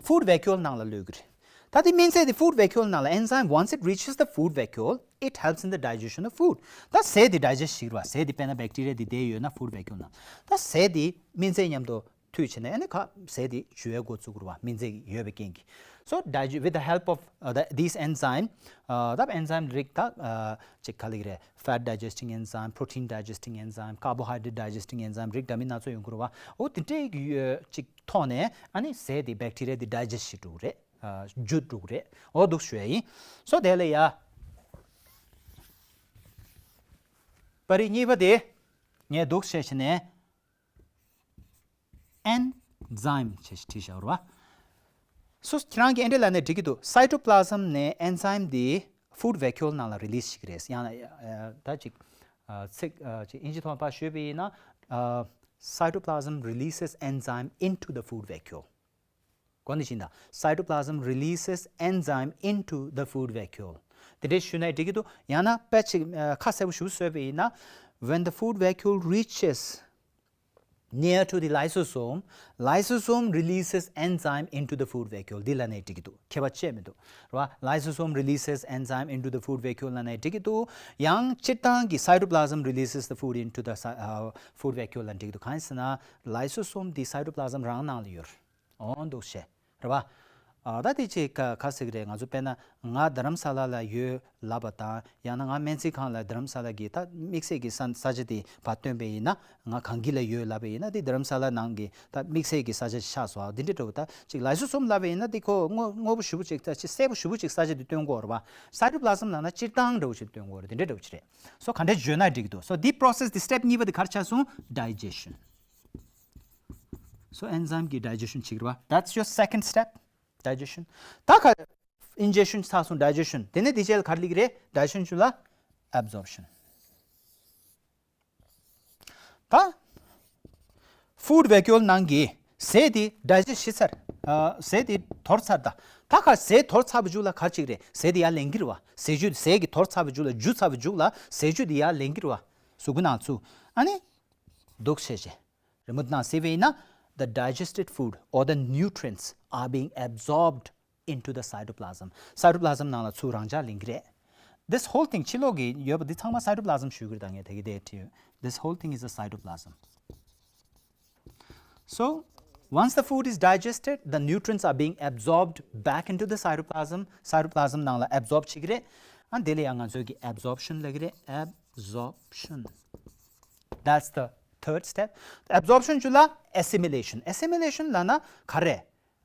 ཕུཌ་ཝེ་ཀྱུལ་ནང་ལ་གློད་ཀྱི་རེད། ད་དེ་སྨན་རྫས་དེ་ཕུཌ་ཝེ་ཀྱུལ་ནང་ལ་enzyme, once it reaches the food vacuole, it helps in the digestion of food. ད་ཟས་དེ་ཌའི་ཇེ་སི་ཊི་བྱེད་ཀྱི་རེད་བ། ཟས་དེ་དཔེར་ན་བེག་ཊི་རི་ཡ་དེ་བསྡད་ཡོད་ན་ཕུཌ་ཝེ་ཀྱུལ་ནང་ད་ཟས་དེ་སྨན་རྫས་མཉམ་དུ་མཐུད་བྱས་ནས་ཨ་ནི་ཁ་ཟས་དེ་འཇུ་ཡས་འགོ་བཙུགས་རུ་བ། སྨན་རྫས་ཡོད་པའི་རྐྱེན་གྱིས། So digest with the help of uh, the, these enzyme, uh, the enzyme རིགས་ད་ཅིག་ག་ལེགས་རེད། Fat digesting enzyme, protein digesting enzyme, carbohydrate digesting enzyme རིགས་འདྲ་མིན་སྣ་ཚོགས་ཡོང་གི་རུ་བ། འོ་དེ་འདྲའི་ཅིག་ཐོག་ནས་ཨ་ནི་ཟས་དེ་བེག་ཊི་རི་ཡ་དེ་ཌའི་ཇེ་སི་ཊི་བྱེད་འགྲོ་གི་རེད། འཇུ་འགྲོ་གི་རེད། འོ་འདུག་ཞུ་ཡ་ཡིན། So དེ་ལ་ཡ་པར་རིས་གཉིས་པ་དེ་ངས་འདུག་བཤད་བྱས་ནས། ཨེན་ཛའིམ་ཞེས་བྲིས་བཞག་རེད་བ། སོ་ཁྱེད་རང་གིས་ཨེ་འདྲ་ལབ་ནས་འགྲིག་གི་འདུག་སའི་ཊོ་པི་ལ་ཟམ་ནས་ཨེན་ཛའིམ་འདི་ཕུཌ་ཝེ་ཀྱུལ་ནང་ལ་རི་ལི་སི་ཞིག་རེད། ཡང་ན་ད་ཅིག་ཚིག་ཅིག་ཨིན་ཇི་ཐོག་ཕར་ཞུས་པ་ཡིན་ན། Cytoplasm releases enzyme into the food vacuole. གོ་ནི་བཞིན་ད། Cytoplasm releases enzyme into the food vacuole. དེ་འདྲའི་ཞུས་ན་འགྲིག་གི་འདུག་ཡང་ན་དཔེ་ཅིག་ཁ་གསལ་པོ་ཞུ་བཟོས་པ་ཡིན་ན། When the food vacuole reaches near to the lysosome, lysosome releases enzyme into the food vacuole. འདི་ལབ་ནའི་འགྲིག་གི་འདུག་ཁྱད་པར་ཅི་ཡང་མི་འདུག་རེད་བ། Lysosome releases enzyme into the food vacuole ལབ་ནའི་འགྲིག་གི་འདུག་ཡང་སྤྱིར་བཏང་གི་cytoplasm releases the food into the cy- uh, food vacuole ལབ་འགྲིག་གི་འདུག་གང་ཡིན་ཟེར་ན་ལའི་སོ་སོམ་འདི་སའི་ཊོ་པི་ལ་ཟམ་རང་ནང་ལ་ཡོད་རེད། འོ་འདུག་བཤད་རེད་བ། ཨ་ད་དེ་ཅིག་ག་ག་ཟེར་གི་རེད། ང་ཚོ་དཔེར་ན་ང་རྡ་རམ་ས་ལ་ལ་ཡོད་ལབ་པ་དང་ཡང་ན་ང་སྨན་རྩིས་ཁང་ལ་རྡ་རམ་ས་ལ་གི་ད་དམིགས་བསལ་གྱི་ས་ས་ཆ་དེ་ཕར་སྟོན་པ་ཡིན་ན། ང་གངས་སྐྱིད་ལ་ཡོད་ལབ་པ་ཡིན་ན་དེ་རྡ་རམ་ས་ལ་ནང་གི་ད་དམིགས་བསལ་གྱི་ས་ཆ་ཆགས་སོང་། འདི་འདྲ་འདྲ་བོ་ད་ཅིག་ལའི་སོ་སོམ་ལབ་པ་ཡིན་ན་དེ་ཁོ་དངོས་དངོས་པོ་ཞེ་པོ་ཅིག་ད་ཅིག་གསལ་པོ་ཞེ་པོ་ཅིག་ས་ཆ་དེ་སྟོན་གྱི་ཡོད་རེད་བ། སའི་ཊོ་པི་ལ་ཟམ་ལབ་ན་སྤྱིར་བཏང་འདྲ་བོ་ཅིག་སྟོན་གྱི་ཡོད་རེད། དེ་འདྲ་འདྲ་བོ་ཅིག་རེད། སོ་ག་འདྲ་བརྗོད་ན་འགྲིག་གི་འདུག་སོ་འདི་པོ་རོ་སེ་སི་འདི་སི་ཊེབ་གཉིས་པ་དེ་ག་རེ་ཆགས་སོང་། ཌའི་ཇེ་ཤན། སོ་ཨེན་ཛའིམ་གྱི་ཌའི་ཇེ་ཤན་བྱེད་ཀྱི་རེད་བ། That's your second step, digestion. ད་ག་ཨིན་ཇེ་ཤན་ཚར་སོང་། ཌའི་ཇེ་ཤན། དེ་ནས་དེ་རྗེས་ལ་ག་རེ་སླེབས་ཀྱི་རེད། ཌའི་ཇེ་ཤན་བྱུང་ལ་ཨེབ་ཛོརབ་ཤན། ད་ཕུཌ་ཝེ་ཀྱུལ་ནང་གི་ཟས་དེ་ཌའི་ཇེ་སི་ཊི་བྱས་ཚར། ཨ་ཟས་དེ་དོར་ཚར། ད་ད་ག་ཟས་དོར་ཚར་བའི་མཇུག་ལ་ག་རེ་བྱེད་ཀྱི་རེད། ཟས་དེ་ཡར་ལེན་གྱི་རེད་བ། ཟས་བཅུད་ཟས་ཀྱི་དོར་ཚར་བའི་མཇུག་ལ་འཇུ་ཚར་བའི་མཇུག་ལ་ཟས་བཅུད་དེ་ཡར་ལེན་གྱི་རེད་བ། གཟུགས་པོ་ནང་ཚུར། ཨ་ནི་འདུག་བྱས་བྱས། རི་མོ་ནང་གཟིགས་པ་ཡིན་ན། The digested food or the nutrients are being absorbed into the cytoplasm. སའི་ཊོ་པི་ལ་ཟམ་ནང་ལ་ཚུར་རང་འཇགས་ལེན་གྱི་རེད། This whole thing ཕྱི་ལོགས་ཀྱི་ཡོད་པ་འདི་ཚང་མ་སའི་ཊོ་པི་ལ་ཟམ་ཞུ་གི་རེད། ད་ངས་དེ་གི་དེ་བྲིས་ཡོད། This whole thing is a cytoplasm. So, once the food is digested, the nutrients are being absorbed back into the cytoplasm. སའི་ཊོ་པི་ལ་ཟམ་ནང་ལ་ཨེབ་ཛོརབ་བྱེད་ཀྱི་རེད། ཨ་འདི་ལ་ཡང་ང་ཚོས་ཀྱི་ཨེབ་ཛོརབ་ཤན་ལབ་ཀྱི་རེད། ཨེབ་ཛོརབ་ཤན། That's the third step. ཨེབ་ཛོརབ་ཤན་བྱུང་ལ་ཨེ་སི་མི་ལེ་ཤན། ཨེ་སི་མི་ལེ་ཤན་ལབ་ན་ག་རེ།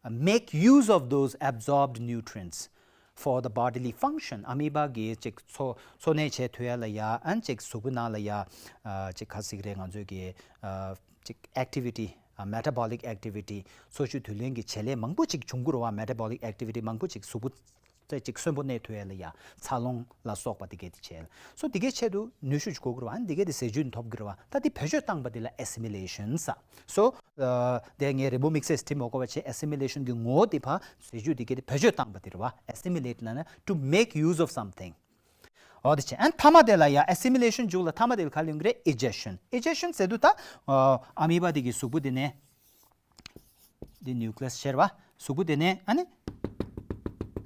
Make use of those absorbed nutrients for the bodily function. ཨ་མི་བ་གི་ཅིག་འཚོ་འཚོ་གནས་བྱེད་ཐུབ་ཡ་ལ་ཡ། ཨ་ནི་ཅིག་གཟུགས་པོ་ནང་ལ་ཡ། ཨ་ཅིག་ག་ཟེར་གྱི་རེད། ང་ཚོས་ཀྱི་ཨ་ཅིག་ཨེག་ཊི་བི་ཊི། ཨ་མེ་ཊ་བོ་ལིག་ཨེག་ཊི་བི་ཊི། འཚོ་བཅུད་བསྡུ་ལེན་གྱི་བྱེད་ལས་མང་པོ་ཅིག་འབྱུང་གི་རེད་བ། མེ་ཊ་བོ་ལིག་ཨེག་ཊི་བི་ཊི་མང་པོ་ཅིག་གཟུགས་པོ་ཅིག་གསོན་པོ་གནས་ཐུབ་ཡ་ལ་ཡ། འཚར་ལོངས་ལ་སོགས་པ་དེ་གས་དེ་བྱས། སོ་དེ་གའི་ཆེད་དུ་ནུས་ཤུགས་ཅིག་དགོས་ཀྱི་རེད་བ། ཨ་ནི་དེ་གས་དེ་ཟས་བཅུད་ནས་ཐོབ་ཀྱི་རེད་བ། ད་དེ་བེད་སྤྱོད་བཏང་པ་དེ་ལ་ཨེ་སི་མི་ལེ་ཤན་ཟེར། སོ་ཨ་དེ་ངས་རི་མོ་དམིགས་བསལ་བྲིས་མ་དགོས་པ་བྱས། ཨེ་སི་མི་ལེ་ཤན་གྱི་ངོ་བོ་དེ་ཕར་ཟས་བཅུད་དེ་གས་དེ་བེད་སྤྱོད་བཏང་པ་དེ་རེད་བ། ཨེ་སི་མི་ལེ་ཊི་ལབ་ན་to make use of something. འོ་དེ་བྱས། ཨ་ནི་མཐའ་མ་དེ་ལ་ཡ། ཨེ་སི་མི་ལེ་ཤན་མཇུག་ལ་མཐའ་མ་དེ་ལ་ག་རེ་ལབ་ཀྱི་རེད། ཨི་ཇེ་ཤན། ཨི་ཇེ་ཤན་ཟེར་དུས་ད་ཨ་མི་བ་དེ་གི་གཟུགས་པོ་དེ་ནས། འདི་ནིའུ་ཀི་ལི་ཡས་ཤེར་བ། གཟུགས་པོ་དེ་ནས་ཨ་ནི་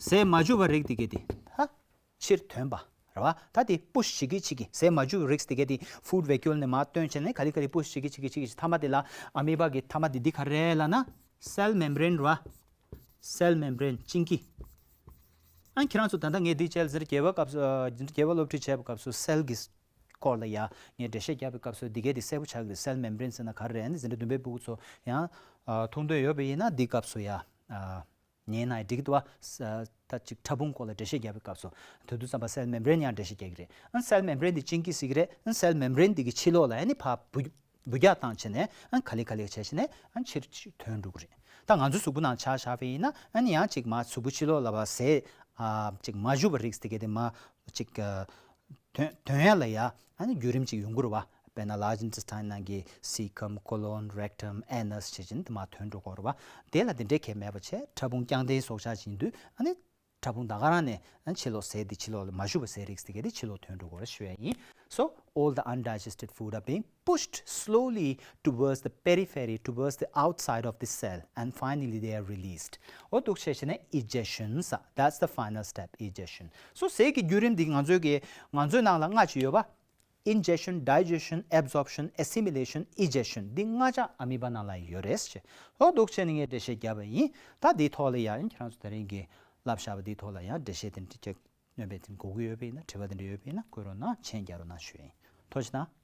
ཟས་མ་འཇུ་བ་རིགས་དེ་གས་དེ་ཧ་ཕྱིར་ཐོན་པ་རེད་བ། ད་དེ་པུཤ་བྱེད་ཀྱི་བྱེད་ཀྱི། ཟས་མ་འཇུ་བ་རིགས་དེ་གས་དེ་ཕུཌ་ཝེ་ཀྱུལ་ནས་མར་བཏོན་བྱས་ནས་ག་ལེ་ག་ལེ་པུཤ་བྱེད་ཀྱི་བྱེད་ཀྱི་བྱེད་ཀྱི། མཐའ་མ་དེ་ལ་ཨ་མི་བ་གི་མཐའ་མ་དེ་འདི་ག་རེ་ལབ་ན་སེལ་མེམ་བྷི་རེན་རེད་བ། སེལ་མེམ་བྷི་རེན་གཅིན་སྐྱི། ཨ་ཁྱེད་རང་ཚོ་ད་ལྟ་ངས་འདི་བྱས་ལ་ཟེར་རྒྱས་པ་སྐབས་སུ་ཨ་འདི་འདྲ་རྒྱས་པ་སློབ་ཁྲིད་བྱས་པའི་སྐབས་སུ་སེལ་གྱི་སྐོར་ལ་ཡ་ངས་འགྲེལ་བཤད་རྒྱབ་པའི་སྐབས་སུ་འདི་གས་འདི་གསལ་པོ་ཆགས་ཀྱི་རེད། སེལ་མེམ་བྷ་རེན་ཟེར་ན་ག་རེ་རེད། ཨ་ནི་འཛིན་གྲྭ་བདུན་པའི་ཕྲུ་གུ་ཚོ་ཡང་ཨ་མཐོང་འདོད་ཡོད་པ་ཡིན་ན་འདི་སྐབས་སུ་ཡ་ཨ་ཉན་ན་འགྲིག་གི་འདུག་བ། ས་ད་ཅིག་ཕྲ་ཕུང་སྐོར་ལ་འགྲེལ་བཤད་རྒྱབ་པའི་སྐབས་སུ་དེ་དུས་ཙམ་པ་སེལ་མེམ་བྷ་རེན་ཡང་འགྲེལ་བཤད་རྒྱག་གི་རེད། ཨ་ནི་སེལ་མེམ་བྷ་རེན་འདི་བཅིངས་འགྲོལ་ཟེར་གྱི་རེད། ཨ་ནི་སེལ་མེམ་བྷ་རེན་འདི་གི་ཕྱི་ལོགས་ལ་ཨ་ནི་ཕར་འབུ་འབུད་རྒྱག་བཏང་བྱས་ནས་ཨ་ནི་ག་ལེ་ག་ལེ་བྱས་བྱས་ནས་ཨ་ནི་ཕྱིར་ཕྱིར་ཐོན་འགྲོ་གི་རེད། ད་ང་ཚོའི་གཟུགས་པོ་ནང་ཆ་བཞག་པ་ཡིན་ན་ཨ་ནི་ཡང་ཅིག་མར་གཟུགས་པོ་ཕྱི་ལོགས་ལ་བ་ཟས་ཨ་ཅིག་མ་ཞུ་བ་རིགས་དེ་གས་དེ་མར་ཅིག་ཨ་ཐོན་ཐོན་ཡ་ལ་ཡ་ཨ་ནི་བརྒྱུད་རིམ་ཅིག་ཡོང་གི་རེད་བ། དཔེར་ན་ལར་ཇི་ཨིན་ཊེ་སི་ཊིན་ནང་གི་སི་ཁམ་ཀོ་ལོན་རེག་ཊམ་ཨེ་ནས་བྱས་ཅིག་དེ་མར་ཐོན་འགྲོ་གི་རེད་བ། དེ་ལ་དེ་འདྲའི་གས་མེད་པ་བྱས་ཕྲ་ཕུང་རྐྱང་ལྡན་སྲོག་ཆགས་ཅིག་ཡིན་དུས་ཨ་ནི་ཕྲ་ཕུང་ད་ག་རང་ནས་ཨ་ནི་ཕྱི་ལོགས་ཟས་དེ་ཕྱི་ལོགས་ལ་མ་ཞུ་བ་ཟས་རིགས་དེ་གས་དེ་ཕྱི་ལོགས་ཐོན་འགྲོ་གི་རེད་ཞུ་ཡ་ཡིན། So all the undigested food are being pushed slowly towards the periphery, towards the outside of the cell, and finally they are released. འོ་འདུག་བྱས་བྱས་ནས་ཨི་ཇེ་ཤན་ཟེར། That's the final step, egestion. So ཟས་ཀྱི་བརྒྱུད་རིམ་འདི་ང་ཚོའི་གི་ང་ཚོའི་ནང་ལ་ལྔ་ཅིག་ཡོད་པ། Ingestion, digestion, absorption, assimilation, egestion. འདི་ལྔ་ཆ་ཨ་མི་བ་ནང་ལ་ཡོད་རེད་ཟེར། འོ་འདུག་བྱས་ནས་ངས་འགྲེལ་བཤད་བརྒྱབ་པ་ཡིན། ད་འདིའི་ཐོག་ལ་ཡང་ཁྱེད་རང་ཚོ་དེ་རིང་གི་བསླབ་བྱ་བ་འདིའི་ཐོག་ལ་ཡང་འགྲེལ་བཤད་དེ་འདྲ་ཅིག་སྣོན་པ་དེ་འདྲ་དགོས་ཀྱི་ཡོད་པ་ཡིན་ན། དྲི་བ་དེ་འདྲ་ཡོད་པ་ཡིན་ན་བཀོད་རོགས་གནང་། མཆན་རྒྱག་རོགས་གནང་ཞུ་ཡ་ཡིན། ཐུགས་རྗེ་གནང་།